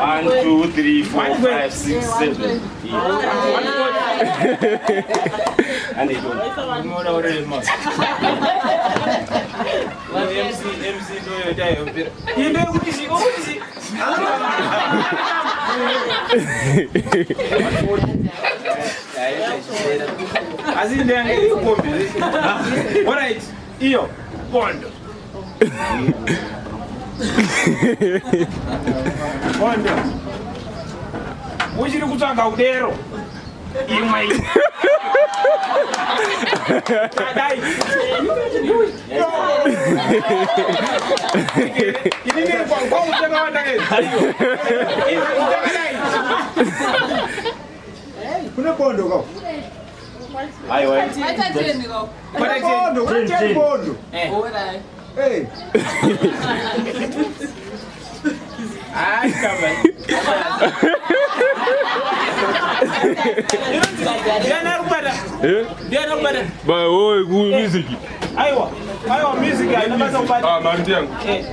One, two, three, four, five, six, seven. Asi ndenge irikombi. Alright, iyo pondo. Pondo. Uchiri kutsvaga kudero. Imwe. Dai. Ini ndiri kwangu chakawanda ke. Chakadai. Kune bondo ko. Aiwa. Kune bondo, kune ten bondo. Eh. Hey. Hayi kama. Ndiani ari kubata? Eh? Ndiani ari kubata? Ba oi ku music. Aiwa. Aiwa music haina basa kubata. Ah mari yangu. Eh.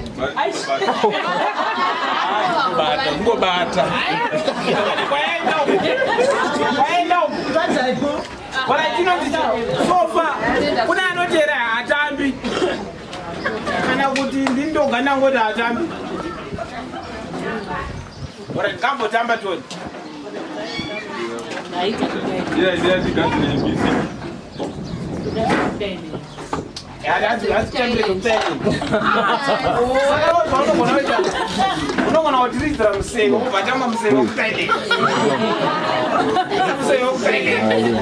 Bata, ngobata. Kwaenda uko. Kwaenda uko. Kwa chinonzi sofa. Kuna anoti here haatambi. Kana kuti ndini ndoga ndangoti haatambi. Ora ngambotamba toni. Yeah, yeah, tigadzire music. Unogona kutiridzira museve wobva tamba museve wekutailend. Museve wekutailend.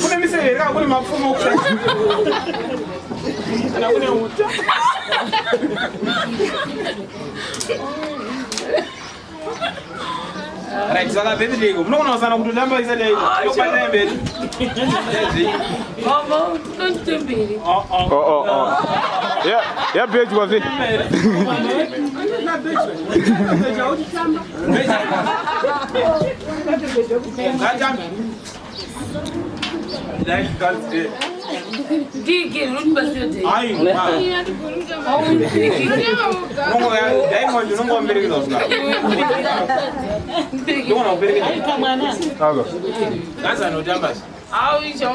Kune miseve here kana kune mapfumo okutailend? Kana kune uta? Right, saka birthday ko munogona kusana kutotamba isati yaita. Tokubata mberi. Mama, unonditemberi. Oh oh. Oh, oh, oh. Yeah, yeah, bitch, was it? Ndiki, unondibasira dei. Ai, Diamond unonga wamberekedza kusvika. Ndogona kuperekedza. Aka. Ngazi anotamba. Au, icho.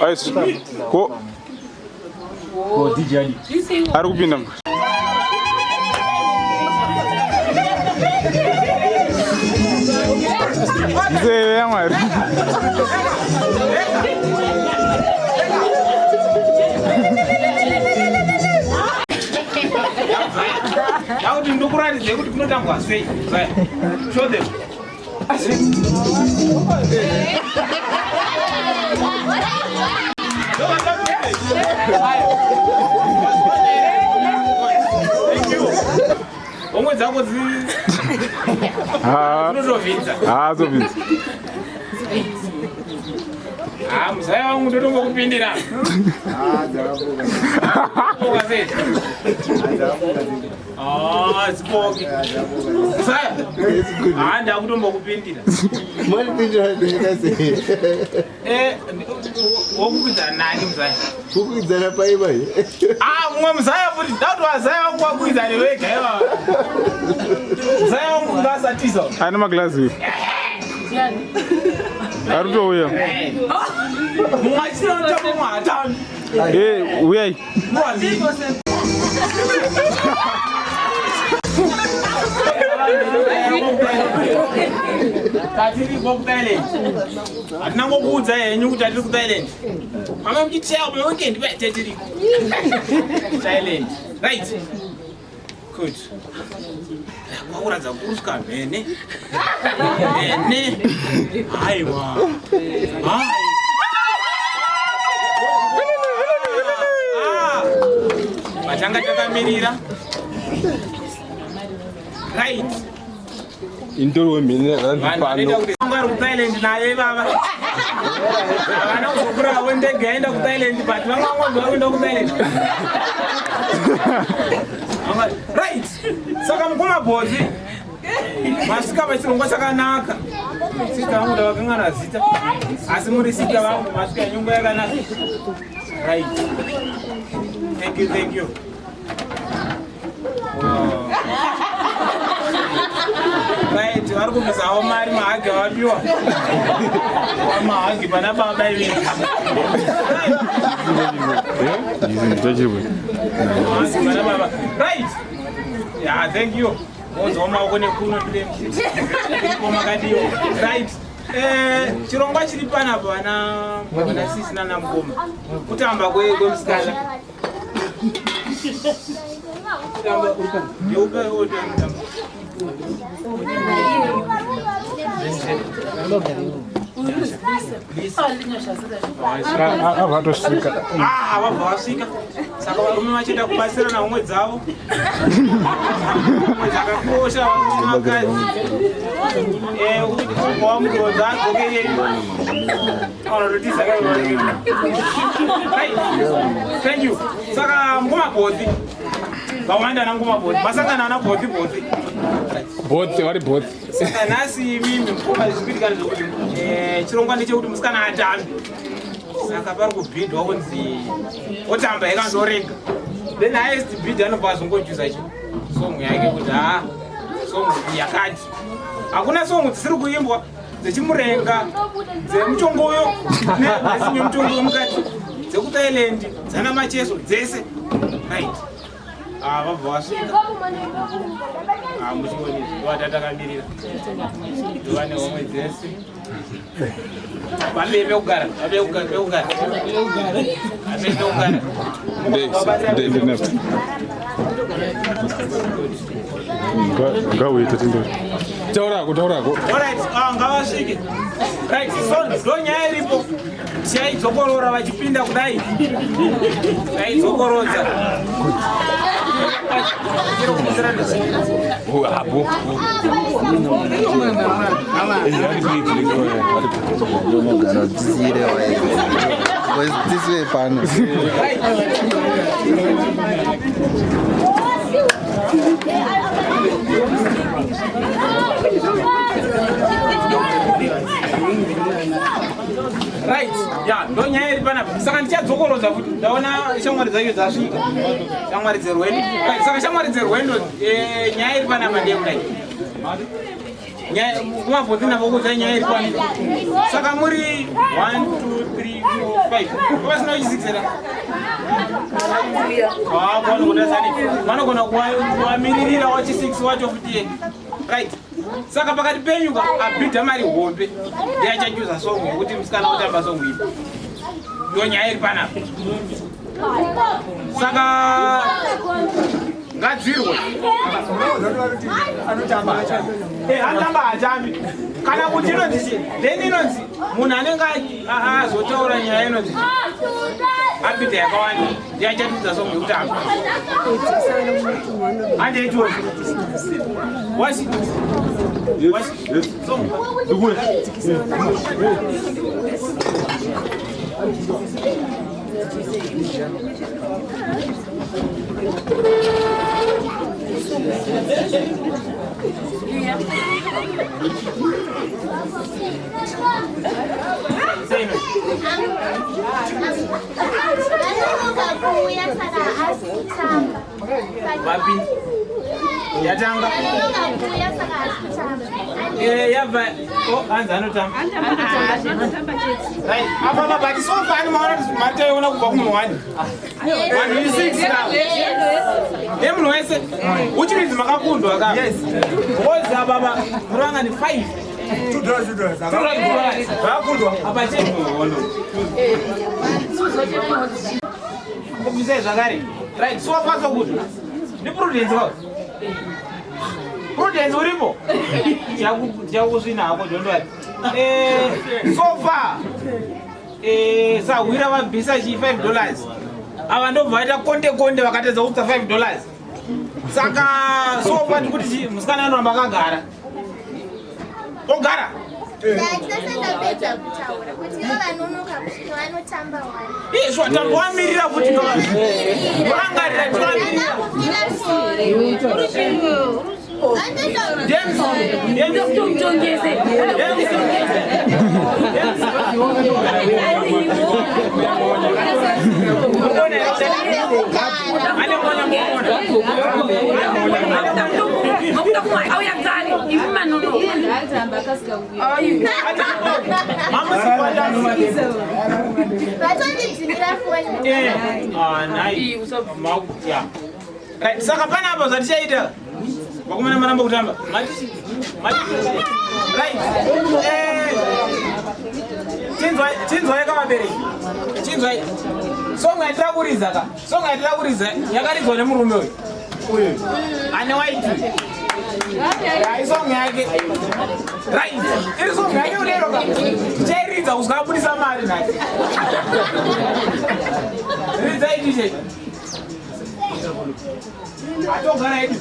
Aisu. Ko. Ko DJ Ali. Ari kupinda. Nzeve yaMwari. Yakuti ndokuratidze kuti kunotambwa sei. Zaya. Show them. Homwe dzako dzinotovhidza. Ha, dzovhidza. Ah, muzaya wangu ndotombokupindira. Boka sei? Ah, dziboke. Muzaya. Ah, ndakutombokupindira. Mandipindira ndoita sei? Eh, wokukwidzana nani muzaya? Kukwidzana paipa Ah, mumwe muzaya futi ndauti vazaya vangu vakwidzane vega ivava. Muzaya wangu ngasatiza. Ane maglazi. Ari kutouya. Mumwe achiri anotamba mumwe hatambi. Eh, uyai. Tatiriko kuThailand. Hatina ngokuudza henyu kuti tatiri kuThailand. Mama muchiteya maweekend pa tatiriko. Thailand. Right. Good. Kwakuratidza kuti uri mhene. Mhene. Haiwa. Hai. Ah. Matanga takamirira. Right. Indoro wemhene Vanhu vanoita kuti vangu vari kuThailand naye ivava. Havana kuzokurawo ndege yaenda kuThailand but vamwe vangu vari kuenda kuThailand. Right. Saka mukoma Bhodzi masvika pachirongwa chakanaka. Sita vangu ndavakangana zita. Asi muri sita vangu masvika nyungu yakanaka. Right. Thank you, thank you. Wow. Right, vari kubvisawo mari mahagi avapiwa. Mahagi pana baba ivi. Mahagi pana baba. Right. Yeah, thank you. Wonzwa maoko nekuno tule makadiwo. Right. Eh, chirongwa chiri panapa vana vana sisi nana mukoma. Kutamba kwemusikana. Kutamba yeupe otamba. Avatosvika. Ah, vabva vasvika. Saka varume vachienda kubatsirana homwe dzavo. Homwe dzakakosha varume vakadzi. Eh, kuti kubva wamurodza adzoke anototiza Right. Thank you. Saka mukoma Bhodhi. Vawanda ana mukoma Bhodhi. Masangana ana Bhodhi Bhodhi. Bhodhi, vari bhodhi. Saka nhasi mimi mukoma zvikuitika ndezvekuti eh, chirongwa ndechekuti musikana atambe. Saka pari kubhidwa kunzi otamba ikanzorega. Then highest bid anobva azongochuza chi song yake kuti ha song yakati. Hakuna song dzisiri kuimbwa dzechimurenga dzemuchongoyo nesimwe muchongoyo mukati dzekuThailand dzana Macheso dzese. Right. Ah, vabva vasvika. Ah, muchioni ndovatakamirira. Ndovane homwe dzese. Vambe pekugara, vambe pekugara, pekugara. Ngauite tindo. Taurako, taurako. Alright, ah, ngavasvike. Right, so ndo nyaya iripo. Tichaidzokorora vachipinda kudai. Taidzokorodza. Hapo. Ndinogara tisire tisire pano. Right, ya ndo nyaya iri panapa. Saka ndichadzokorodza futi. Ndaona shamwari dzacho dzasvika. Shamwari dzerwendo. Right, saka shamwari dzerwendo eh, nyaya iri panapa ndiye kudai. Nyaya kumabhodhi navo kuudza nyaya iri panapa. Saka muri 1 2 3 4 5. Vasina kuchisikisera. Ah, vanogona sani. Vanogona kuwamiririra wachi 6 wacho futi. Right. Saka pakati penyu ka abhidha mari hombe ndiye achachuza song yekuti musikana otamba song iyi. Ndiyo nyaya iri panapa. Saka ngadzirwe. Eh, anotamba hatambi. Kana kuti inonzi chi? Then inonzi munhu anenge azotaura nyaya inonzi chi? Abhidha yakawanda ndiye achatudza song yekutamba. Hande ichozvo. Wasi. Wasi. Song. Vanonoka kuuya saka haasi kutamba. Vapi? Yatanga. Vanonoka kuuya saka haasi kutamba. Eh, yabva. Oh, hanzi anotamba. Right. Apa apa but so far maona kuti mari taiona kubva kumunhu wani. Vanhu i six now. Nemunhu wese. Uchiridzi makakundwa ka. Yes. Because apa apa muranga ni 5. $2 $2. $2. Vakundwa. Apa chete. Kubvisai zvakare. Right, so far so good. Ndi Prudence ka. Prudence uripo? Tichakusvina hako don't worry. Eh, so far eh sahwira vabvisa chi $5. Ava ndobva vaita konde konde vakatedza kubvisa $5. Saka so far tikuti chi musikana anoramba akagara. Ogara. Ndatisati ndapedza kutaura kuti ivo vanonoka kusvika vanotamba wani. Izvo tambowamirira futi torangarira toramirira. Vatondidzimira foni. Ah, nhai. Yeah. Right, saka panapa zvatichaita vakomana maramba kutamba Mati- mati- right Eh, chinzwai chinzwai ka vabereki chinzwai song yatira kuridza ka song yatira kuridza yakaridzwa nemurume uyu uyu ane white isong yake right iri song yake kudero ka tichairidza kusvika abudisa mari nhasi ridzai tiche atogara edu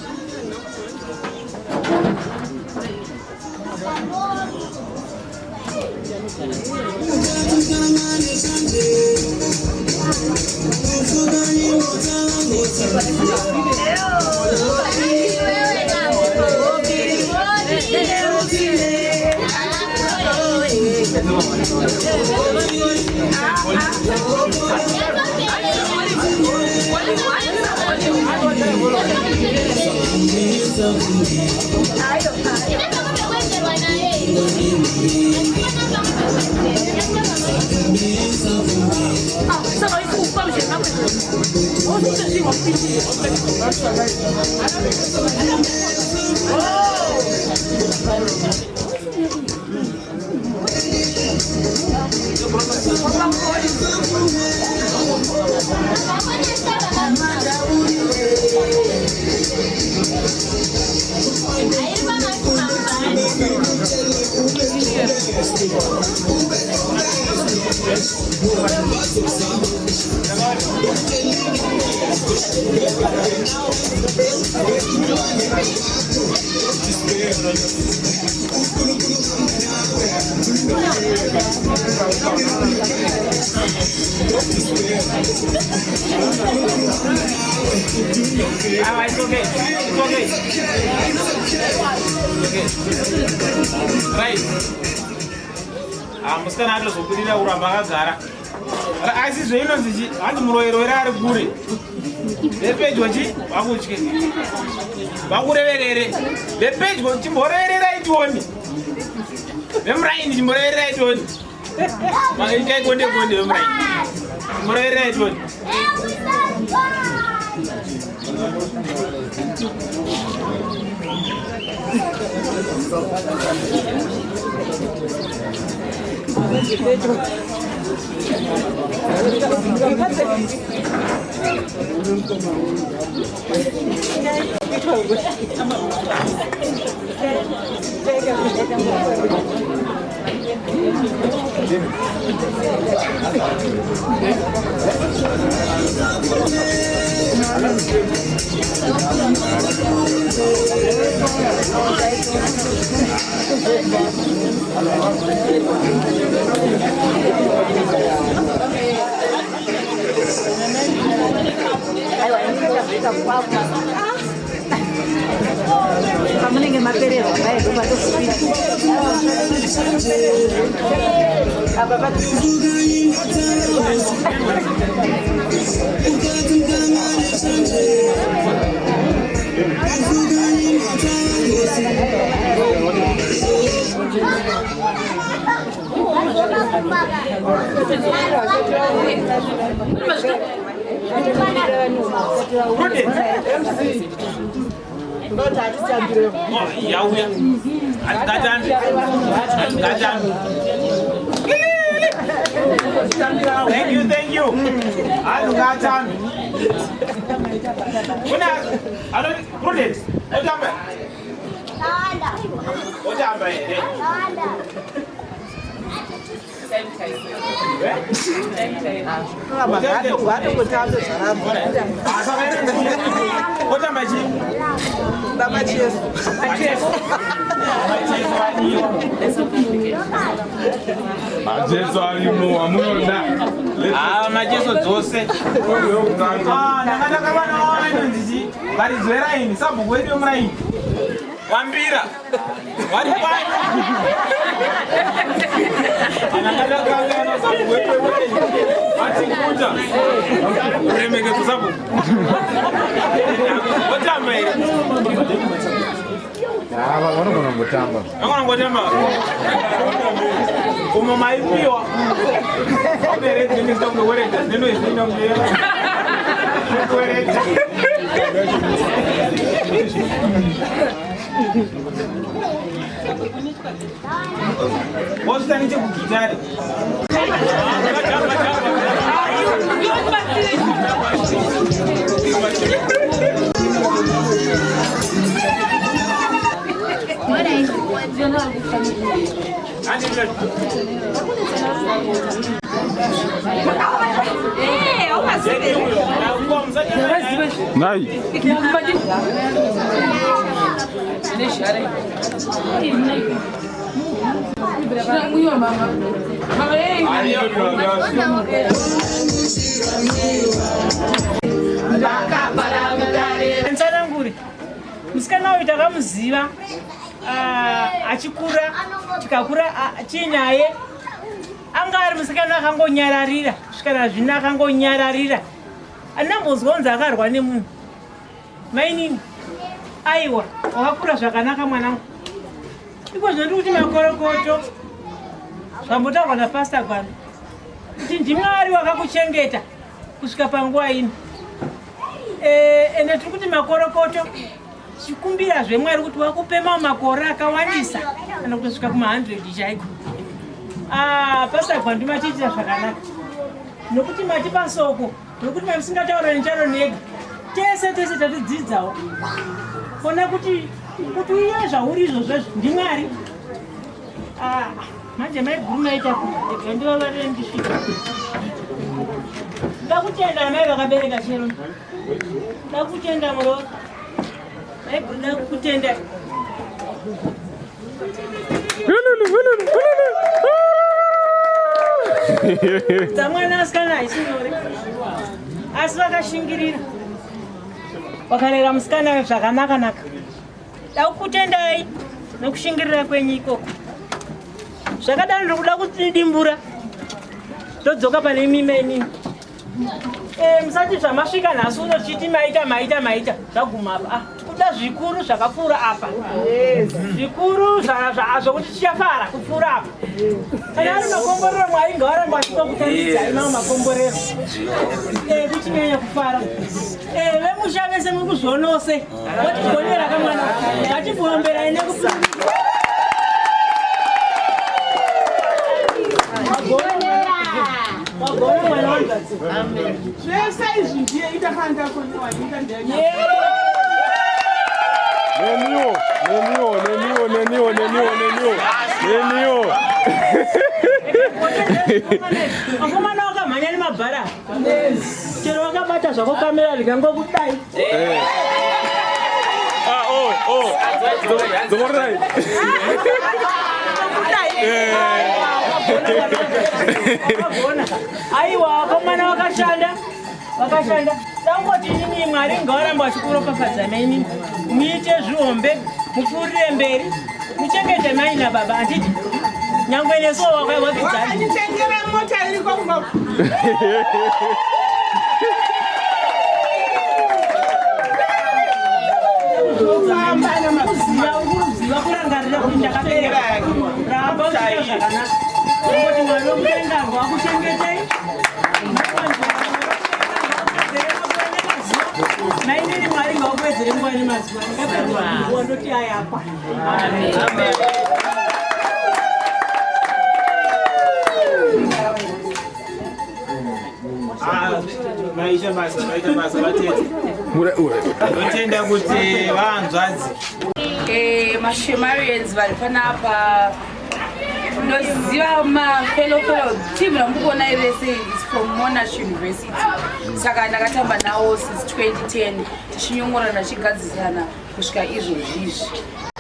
Ah, it's okay. It's okay. Okay. Right. Ah, musikana atozobudira kuramba akagara. Asi zveinonzi chi hanzi muroyerowere ari kure. Vepedyo chi vakutye. Vakureverere. Vepedyo chimborevererai tione. Vemuraini chimborevererai tione. Maitai konde konde vemuraini. Chimborevererai tione. Pamunenge mapererwa paedu patozopinda apa pa Yauya. Hatingatambi. Hatingatambi. Thank you, thank you. Hatingatambi. Kuna anoti Prudence, otamba. Otamba here. Otamba chii? Macheso. Macheso. Macheso adiwa. Macheso arimo amunoda. Ah, macheso dzose. Ah, ndanga ndakavanaona inonzi chii? Varidzi veraini, sabhuku wedu wemuraini. Wambira. Vari pano. Ndanga sabhuku wedu wemuraini. Vatikuta. Kuremekedzo sabhuku. Otamba here? Vanogona kungotamba. Vanogona kungotamba. Umo maipiwa. Vabereki ndinoita kunge weredza zvinoita kunge weredza. Wosvika nechekugitare. Nai. Tsanangure musikana uyu takamuziva achikura tikakura tiinaye anga ari musikana akangonyararira kusvika nazvino akangonyararira andambonzwa kunzi akarwa nemunhu mainini aiwa wakakura zvakanaka mwanangu iko zvino ndiri kuti makorokoto zvambotaurwa napasta gwano kuti ndimwari wakakuchengeta kusvika panguva ino ende tiri kuti makorokoto tichikumbirazve mwari kuti wakupe mamwe makore akawandisa kana kutosvika kuma100 chaiko. Pastor Gwandu matiitira zvakanaka nokuti matipa soko nokuti mamusingataura necharo nega tese tese tatidzidzawo kona kuti kuti uye zvauri izvozvo izvi ndimwari. Manje maiguru maita rega ndivavarire ndisvika. Ndakutenda amai vakabereka chero. Ndakutenda muroora. Maiguru ndakutenda. Dzamwana asikana haisi nyore. Asi vakashingirira. Vakarera musikana zvakanaka naka. Ndakutendai nekushingirira kwenyu ikoko. Zvakadaro ndiri kuda kudimbura. Ndodzoka pane imi imeni. Eh, musati zvamasvika nhasi uno tichiti maita maita maita zvaguma apa. Ah, tikuda zvikuru zvakapfuura apa. Zvikuru zvokuti tichafara kupfuura apa. Kana ari makomborero Mwari ngaaramba achitokutambidzai mamwe makomborero. Eh, kuchinyanya kufara. Eh, vemusha vese muri kuzvionawo sei? Watigonera kamwana. Ngatimuomberai nekupi. Wagona mwana wangu. Zvese izvi ndiye itakanda konyewa nyika ndiye. Neniwo, neniwo, neniwo, neniwo, neniwo, neniwo, neniwo. Vakomana vakamhanya nemabhara. Chero wakabata zvako kamera rikangokudai. Eh. Ah, oh, oh. Dzokorai. Wakagona. Aiwa vakomana vakashanda. Vakashanda. Dangoti inini Mwari ngavaramba vachikuropafadza nainini. Muite zvihombe, mupfuurire mberi. Muchengete mai nababa handiti? Nyangwe nesuwo wakawakidzana. Wakanditengera mota iriko kumba. Kufamba nemaziva ukuziva kurangarira kuti ndakabereka. Ramba uchiita zvakanaka. Ngoti Mwari wekudenga ngakuchengetei. Mainini Mwari ngakuwedzere nguva nemazuva. Ndakapedza nguva ndoti ayakwa. Amen. Ah, maita basa, maita basa vatete. Ndotenda kuti vahanzvadzi Eh, mashemarians vari panapa ndoziva mafellow fellow team ramukuona vese is from Monash University saka ndakatamba nawo since 2010 tichinyongorana tichigadzisana kusvika izvozvizvi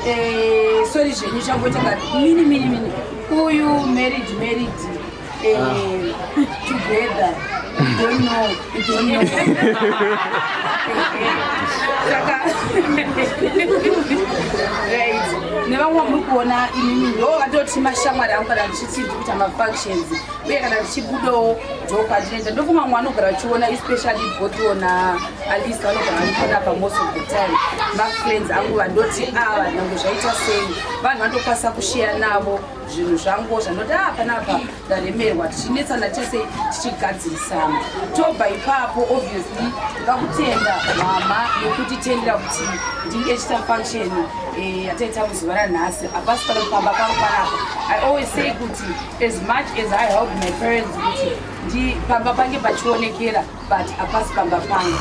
Eh, sorry zvenyu changoita ka mini mini mini uyu married married eh, together you don't know you don't know saka right nevamwe vamuri kuona imimi ndo vatoti mashamwari angu kana ndichiti ndikuita mafunctions uye kana ndichibudawo ndo kwandinoenda ndofunga vamwe vanogara vachiona especially botiwo naalice vanogara vandiona pa most of the time mafriends angu vandoti ava nyange zvaita sei vanhu vandokwanisa kusheya navo zvinhu zvangu zvandoti a panapa ndaremerwa tichinetsana chese tichigadzirisana tobva ipapo obviously ndakutenda mama nekutitendera kuti ndinge chiita function eh, yataita muzuva ranhasi hapasi pano pamba pangu panapa I always say kuti as much as I help my parents kuti ndi pamba pange pachionekera but hapasi pamba pangu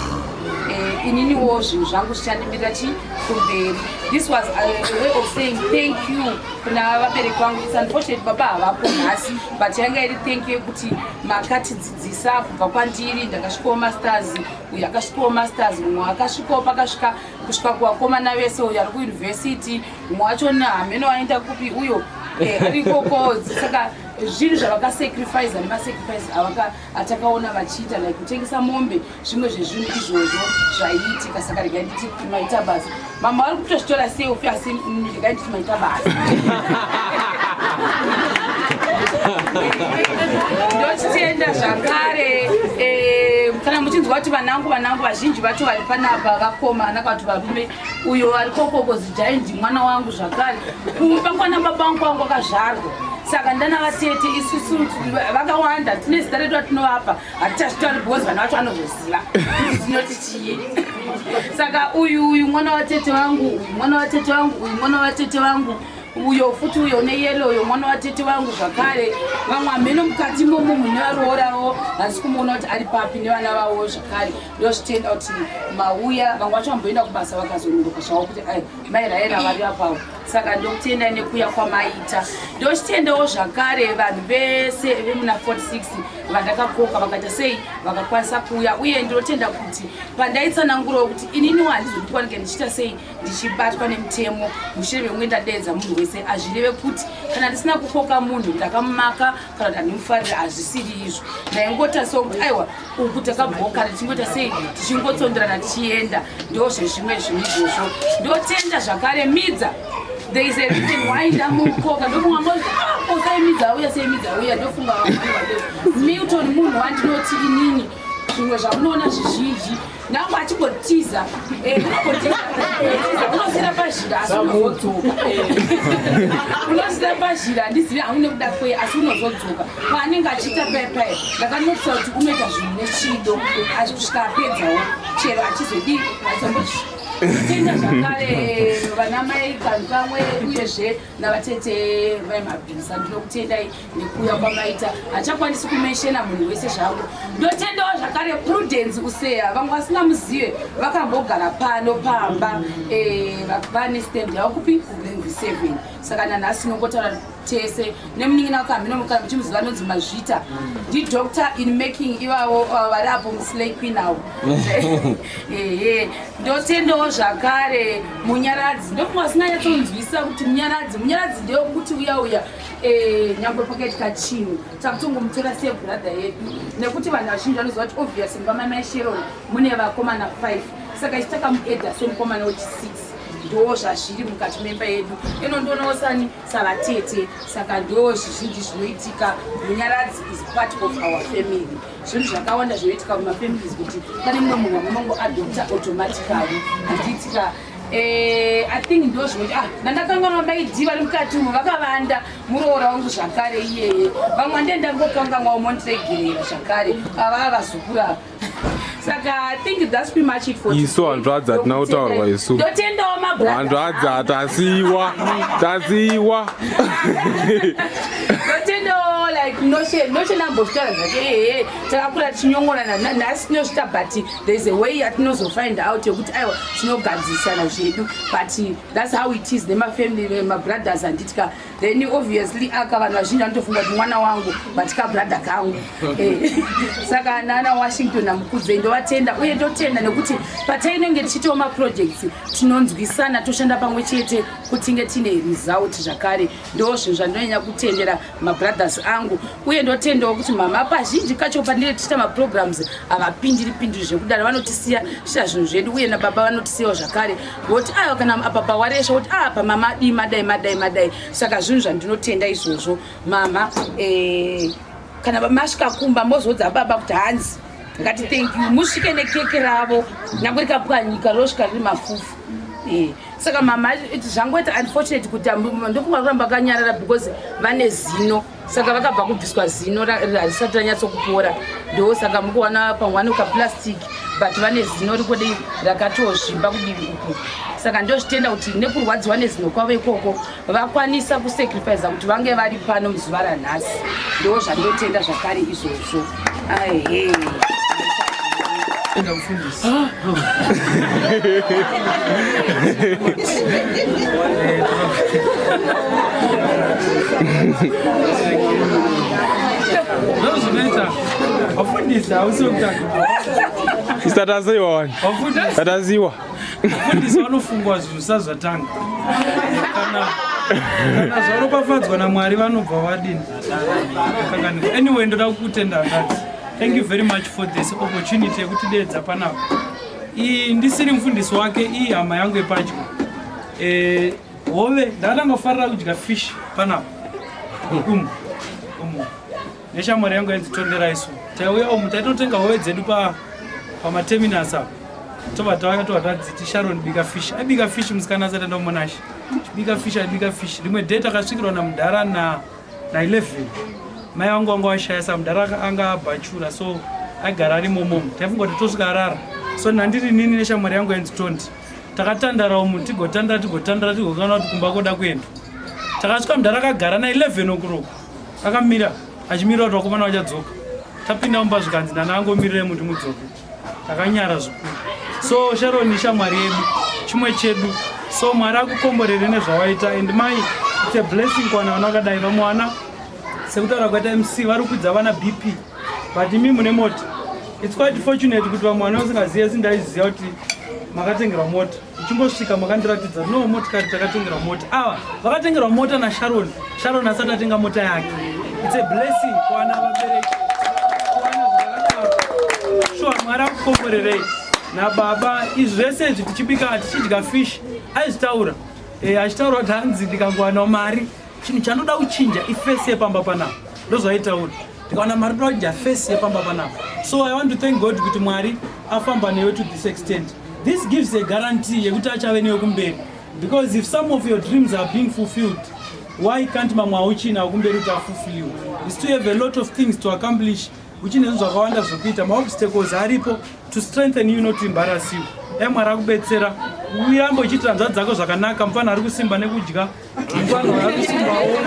eh, ininiwo zvinhu zvangu zvichandimirira chi kumberi this was a way of saying thank you kuna vabereki vangu. It's unfortunate baba havapo nhasi but yanga iri thank you yekuti makatidzidzisa kubva kwandiri ndakasvikawo masters uyu akasvikawo masters mumwe akasvikawo pakasvika kusvika kuvakomana vese uyu ari kuuniversity mumwe wacho hameno aenda kupi uyo eh, ari ikoko saka zvinhu zvavakasacrifice nemasacrifice atakaona vachiita like kutengesa mombe zvimwe zvezvinhu izvozvo zvaiitika saka regai nditi maita basa mama vari kutozvitora selfie asi regai nditi maita basa ndochitenda zvakare eh, kana muchinzwa kuti vanangu vanangu vazhinji vacho vari panapa vakomana kana kuti varume uyo ari kokoko zijaindi mwana wangu zvakare kumba kwana baba vangu kwangu akazvarwa saka ndana vatete isusu vakawanda tine zita redu ratinovapa hatichazvitauri because vana vacho vanozoziva kuti tinoti chii saka uyu uyu mwana watete vangu uyu mwana watete vangu uyu mwana watete vangu. Uyo futi uyo neyelo uyo mwana watete vangu zvakare. Vamwe hameno mukati momo mune varoorawo hasi kumuona kuti ari papi nevana vavo zvakare. Ndozvitenda kuti mauya, vamwe vacho vamboenda kubasa vakazonunguka zvavo kuti ai mai Raira vari apawo. Saka ndokutendai nekuya kwamaita. Ndochitendawo zvakare vanhu vese vemuna 46 vandakakoka vakaita sei vakakwanisa kuuya, uye ndinotenda kuti pandaitsanangurawo kuti ininiwo handizodi kuwanike ndichiita sei ndichibatwa nemutemo mushure mekunge ndadeedza munhu wese. Hazvireve kuti kana ndisina kukoka munhu ndakamumaka kana kuti handimufarira, hazvisiri izvo. Ndaingotarisawo kuti aiwa uku takabvawo kare tichingoita sei tichingotsonderana tichienda, ndo zvezvimwe zvinhu izvozvo. Ndotenda zvakare Midza. There is a reason why ndamukoka. Ndofunga ngoti ah, ko sei Midza auya, sei Midza auya. Ndofunga Milton munhu wandinoti inini zvimwe zvamunoona zvizhinji nangu achingotiza, unongotiza unosira pazhira asi unozodzoka, unosira pazhira handizivi hangu nekuda kwei asi unozodzoka. Paanenge achiita paya paya ndakanotisa kuti unoita zvinhu nechido asi kusvika apedzawo chero achizodii achizomboti. Tenda zvakare vana mai Kankamwe uyezve navatete vaimabhisa, ndinokutendai nekuuya kwamaita. Hachakwanisi kumeshena munhu wese zvangu. Ndotendawo zvakare Prudence Useya, vamwe vasina muzive vakambogara pano pamba, vane stand yavo kupi kuGreenville 7. Saka nanhasi tinongotaura tese nemunin'ina wake hameno kana muchimuziva anonzi Mazvita, ndidoctor in making ivavo vari apo muslay queen avo. Ehe, ndotendawo zvakare Munyaradzi. Ndofunga vasinganyatsonzwisa kuti Munyaradzi, Munyaradzi ndeyekuti uya uya nyangwe pakaitika chinhu takutongomutora sebrother yedu, nekuti vanhu vazhinji vanoziva kuti obvious mumba mamai Sharon mune vakomana 5, saka isu takamuedha semukomana wechi6. Ndo zvazviri mukati memba yedu ino. Ndoonawo sani savatete, saka ndo zvizhinji zvinoitika. Munyaradzi is part of our family. Zvinhu zvakawanda zvinoitika mumafamilies kuti pane mumwe munhu wamunongoadopta automatically, handiitika. I think ndo zvinoita. Ah, ndandakanganwa maidi vari mukati umo vakavanda, muroora wangu zvakare iyeye. Vamwe handee ndangokanganwawo, mondiregerera zvakare, ava vazukuru ava. Saka I think that's pretty much it for Isu hanzvadzi hatina kutaurwa isu. Ndotendawo mabrother. Hanzvadzi hatasiwa, tasiwa. Ndotendawo like Notion, Notion ambozvitaura zvake, ehe takakura tichinyongorana, nhasi tinozvita, but there is a way yatinozofind out yekuti aiwa tinogadzirisana zvedu, but that's how it is nemafamily mabrothers, handitika? Then obviously aka vanhu vazhinji vanotofunga kuti mwana wangu, but kabrother kangu. Saka nana Washington naMukudzei ndovatenda, uye ndotenda nekuti patainenge tichiitawo maprojects tinonzwisana, toshanda pamwe chete kuti tinge tine result zvakare. Ndo zvinhu zvandinonyanya kutendera mabrothers angu, uye ndotendawo kuti mama pazhinji kacho pandinenge tichiita maprograms havapindiri pindiri zvekudaro, vanotisiya tichiita zvinhu zvedu, uye nababa vanotisiyawo zvakare voti aiwa kana apa pawaresha voti apa mama adii madai madai madai. Saka zvinhu zvandinotenda izvozvo. Mama, kana masvika kumba mozodza baba kuti hanzi ngati thank you, musvike nekeke ravo nyange rikapwanyika rosvika riri mafufu. Saka mama zvangoita unfortunate kuti ndofunga kuramba kanyarara because vane zino, saka vakabva kubviswa zino harisati ranyatsokupora, ndo saka mukuwana pamwe vane kaplastic, but vane zino rikodei rakatozvimba kudivi uku. Saka ndozvitenda kuti nekurwadziwa nezino kwavo ikoko vakwanisa kusacrifica kuti vange vari pano muzuva ranhasi. Ndo zvandotenda zvakare izvozvo. Ahe. Mufundisi. Ndozvinoita vafundisi, hausi wekutanga. Tataziwa wani. Vafundisi. Tataziwa. Vafundisi vanofungwa zvinhu sazvatanga. Kana zvaropafadzwa naMwari vanobva vadini? Kanganika. Anyway, ndoda kukutenda hanzvadzi. Thank you very much for this opportunity yekutideedza panapa. Iyi ndisiri mufundisi wake, iyi hama yangu yepadyo. Hove ndakangofarira kudya fish panapa. Umu. Umu. Neshamwari yangu yainzi Tonderaisu. Taiuya umu taitotenga hove dzedu pa pamaterminus apa. Tobva tauya tobva tadziti Sharon bika fish. Aibika fish musikana asati aenda kuMonash. Bika fish, aibika fish. Rimwe day takasvikirwa namudhara na 11. Mai vangu vanga vashaya, saka mudhara anga abhachura, so aigara ari momomo. Taifunga kuti tosvika arara. So nandiri nini neshamwari yangu yainzi Tondi. Takatandara umu tigotandara tigotandara tigokana kuti kumba koda kuenda. Takasvika mudhara akagara na 11 o'clock akamira achimirira kuti vakomana vachadzoka. Tapinda mumba zvikanzi nana angomirire muti mudzoke. Takanyara zvikuru. So Sharon ishamwari yedu, chimwe chedu. So Mwari akukomborere nezvawaita and mai it's a blessing kuwana vana vakadai. Vamwe vana sekutaura kwaita MC vari kukwidza vana BP but imi mune mota. It's quite fortunate kuti vamwe vana vasingazive asi ndaiziva kuti makatengerwa mota. Uchingosvika makandiratidza no motikari takatengerwa mota. Ava vakatengerwa mota naSharon. Sharon asati atenga mota yake. It's a blessing kuwana vabereki. Kuwana zvakadaro. Sure Mwari akukomborerei. Nababa izvi zvese izvi tichibika tichidya fish aizvitaura. Eh achitaura kuti hanzi ndikangowanawo mari chinhu chandoda kuchinja ifesi yepamba panapa. Ndozvaitaura. Ndikawana mari ndoda kuchinja fesi yepamba panapa. So I want to thank God kuti Mwari afamba newe to this extent. This gives a guarantee yekuti achave newe kumberi. Because if some of your dreams are being fulfilled, why can't mamwe auchina kumberi kuti afulfilliwe? You still have a lot of things to accomplish. Uchine zvinhu zvakawanda zvekuita, maobstacles aripo to strengthen you, not to embarrass you. Dai Mwari akubetsera, urambe uchiitira hanzvadzi dzako zvakanaka. Mufana ari kusimba nekudya, mufana ari kusimbawo.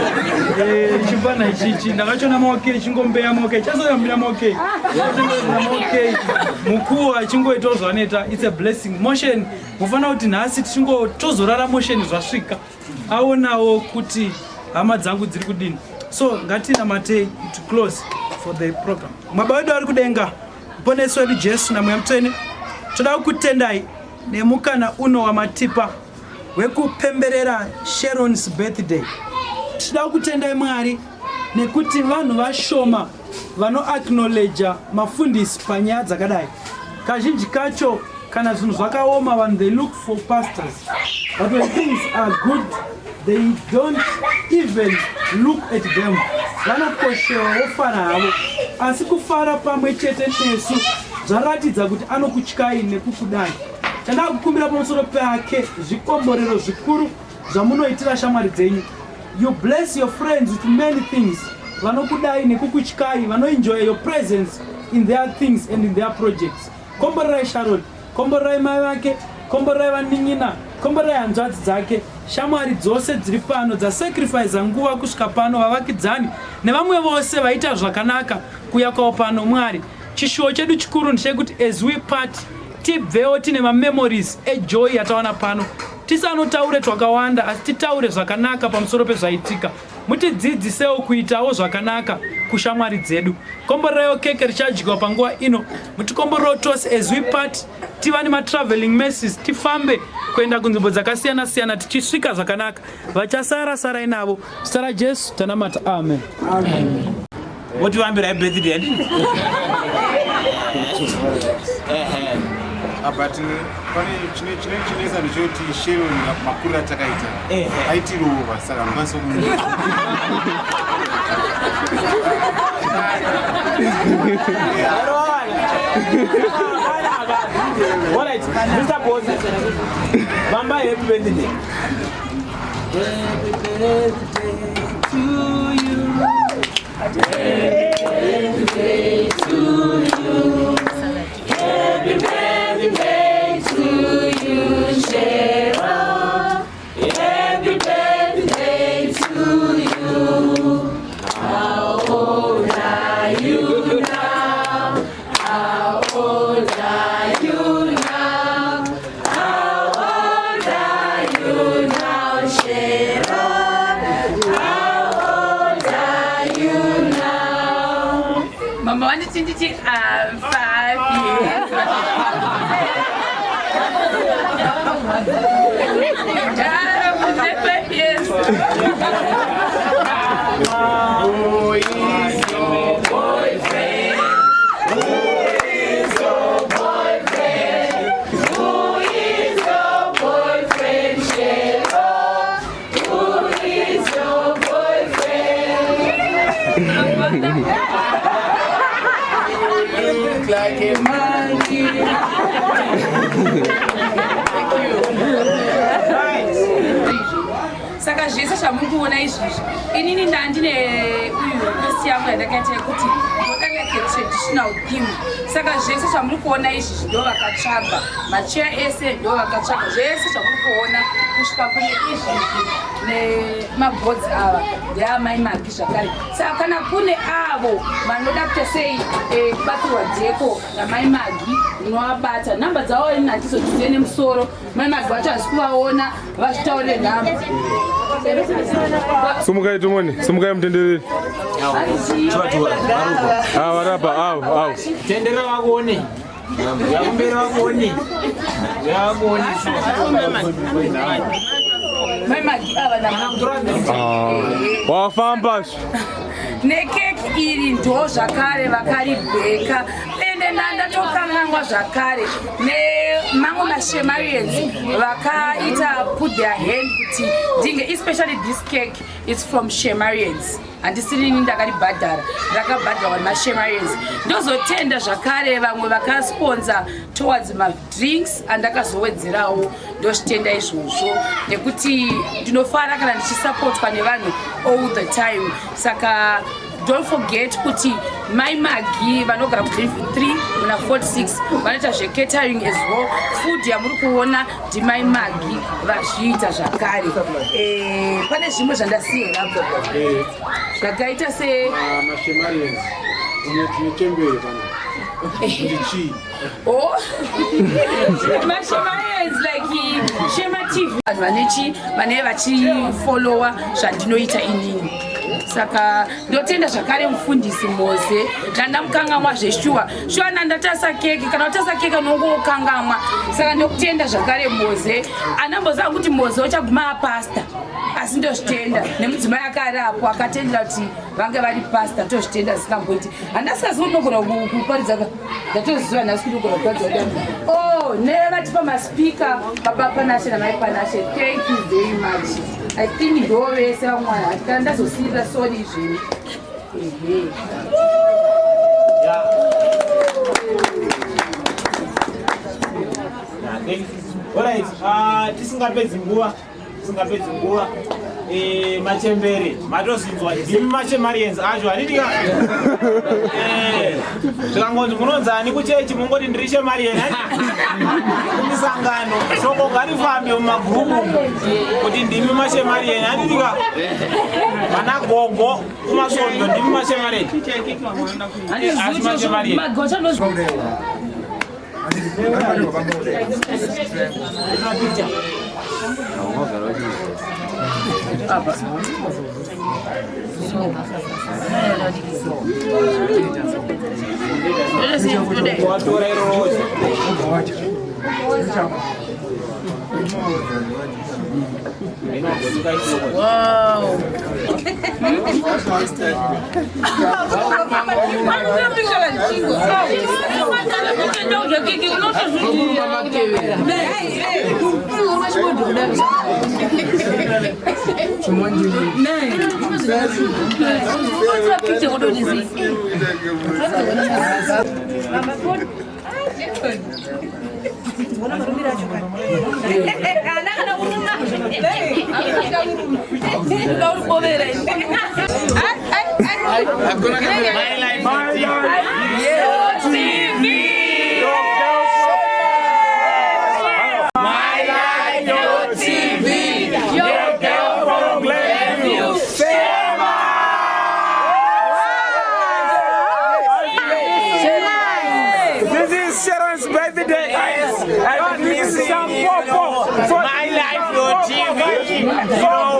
Chimfana ichichi ndakachiona maokei chingombeya maokei, chasayambira maokei, maokei mukuwo achingoitawo zvaanoita. It's a blessing. Motion mufana kuti nhasi tichingo tozorara motion zvasvika aonawo kuti hama dzangu dziri kudini. So ngatinamatei to close for the program. Baba wedu ari kudenga, muponesi wedu Jesu naMweya Mutsvene, toda kukutendai nemukana uno wamatipa wekupemberera Sharon's birthday. Tinoda kukutendai Mwari nekuti vanhu vashoma vanoacknowledja mafundisi panyaya dzakadai. Kazhinji kacho kana zvinhu zvakaoma vanhu they look for pastors, but when things are good they don't even look at them. Vanokoshewa vofara havo, asi kufara pamwe chete nesu zvaratidza kuti anokutyai nekukudai. Chandava kukumbira pamusoro pake zvikomborero zvikuru zvamunoitira shamwari dzenyu. You bless your friends with many things. Vanokudai nekukutyai, vanoenjoya your presence in their things and in their projects. Komborerai Sharon, komborerai mai vake, komborerai vanin'ina, komborerai hanzvadzi dzake, shamwari dzose dziri pano dzasacrifice nguva kusvika pano, vavakidzani nevamwe vose vaita zvakanaka kuuya kwavo pano. Mwari, chishuwo chedu chikuru ndechekuti as we part tibvewo tine mamemories ejoy yatawana pano. Tisanotaure twakawanda asi titaure zvakanaka pamusoro pezvaitika. Mutidzidzisewo kuitawo zvakanaka kushamwari dzedu. Komboreraiwo keke richadyiwa panguva ino. Mutikomborerewo tose as we part, tiva nematraveling mercies, tifambe kuenda kunzvimbo dzakasiyana siyana tichisvika zvakanaka. Vachasara sarai navo. Zita raJesu tanamata, amen. Amen. Motivambirai birthday handiti? But pane chinetsa ndechekuti Sharon makuriro atakaita aitirova saka ndikwanisa kumu Alright, Mr. Boss. Bamba happy birthday. Happy birthday to you. Happy birthday to you. Happy birthday to you, Sharon. Happy birthday to you. How old are you now? How old are you now? How old are you now, Sharon? How old are you now? Mama vanditi nditi I'm 5 years. I'm 5 years. Who is your boyfriend? Who is your boyfriend? Who is your boyfriend, Sharon? Who is your boyfriend? Look like a monkey. Thank you. Saka zvese zvamuri kuona izvizvi, inini ndandine uyu request yangu yandakaita yekuti ndoda like a traditional theme. Saka zvese zvamuri kuona izvizvi ndo vakatsvaga macheya ese, ndo vakatsvaga zvese zvamuri kuona kusvika kune izvizvi ne Maboards ava ndeamai Magi zvakare. Saka kana kune avo vanoda kuita sei kubatsirwa dheko namai Magi, unovabata nhamba dzavo. Ini handizodzizive nemusoro. Mai Magi vacho hasi kuvaona, vazvitaurire nhamba. Sumukai timone, sumukai mutenderere. Ah, varapa avo avo. Tendera vakuone. Yakumberi vakuone. Yakuone. Mai Magi ava na Ah, wafamba. Nekeki iri ndo zvakare vakaribheka. Ende nandatokanganwa zvakare nemamwe mashemarians vakaita put their hand kuti ndinge, especially this cake, it's from Shemarians. Handisirini ndakaribhadhara, rakabhadharwa nemashemarians. Ndozotenda zvakare vamwe vakasponsa towards madrinks andakazowedzerawo. Ndozvitenda izvozvo nekuti ndinofara kana ndichisapotwa nevanhu all the time. Saka don't forget kuti mai Magi vanogara kuGlenview 3 muna 46 vanoita zvecatering as well. Food yamuri kuona ndimai Magi vazviita zvakare. Pane zvimwe zvandasiyerapo zvakaita se Mashemarians tinechembere pano kuti chii? Oh, mashemarians like Shema TV, vanhu vanechi vanee vachifollowa zvandinoita inini. Saka ndotenda zvakare mufundisi Moze. Ndandamukangamwa zveshuwa shuwa, nandatasa keke. Kana utasa keke unongokangamwa. Saka ndokutenda zvakare Moze. Andamboziva kuti Moze uchaguma apasta, asi ndozvitenda nemudzimai akari apo akatendera kuti vange vari pasta. Tozvitenda zisingamboiti. Handasikazivi kuti unogona kuparidza, ndatoziva nhasi kuti unogona kuparidza kudai. Oh, nevatipa maspika, baba Panashe namai Panashe, thank you very much. I think ndo vese vamwe vanhu kana ndazosiyira, sorry izveni. Ehe. Alright, tisingapedzi nguva, tisingapedzi nguva. Machembere matozinzwa, ndimi mashemarians acho, handiti ka? Zvikangonzi munonzani kuchechi, mungoti ndiri shemarian. Kumisangano shoko ngarifambe mumagurupu kuti ndimi mashemarian, handiti ka? Vana gogo kumasvondo, ndimi mashemarian, asi mashemarian. Magocha. Apa. Watora iroro. Wow. My Life TV. My Life Your TV. Your girl from Glenview. Shema. This is Sharon's birthday. And this is some popo. My Life Your TV. You know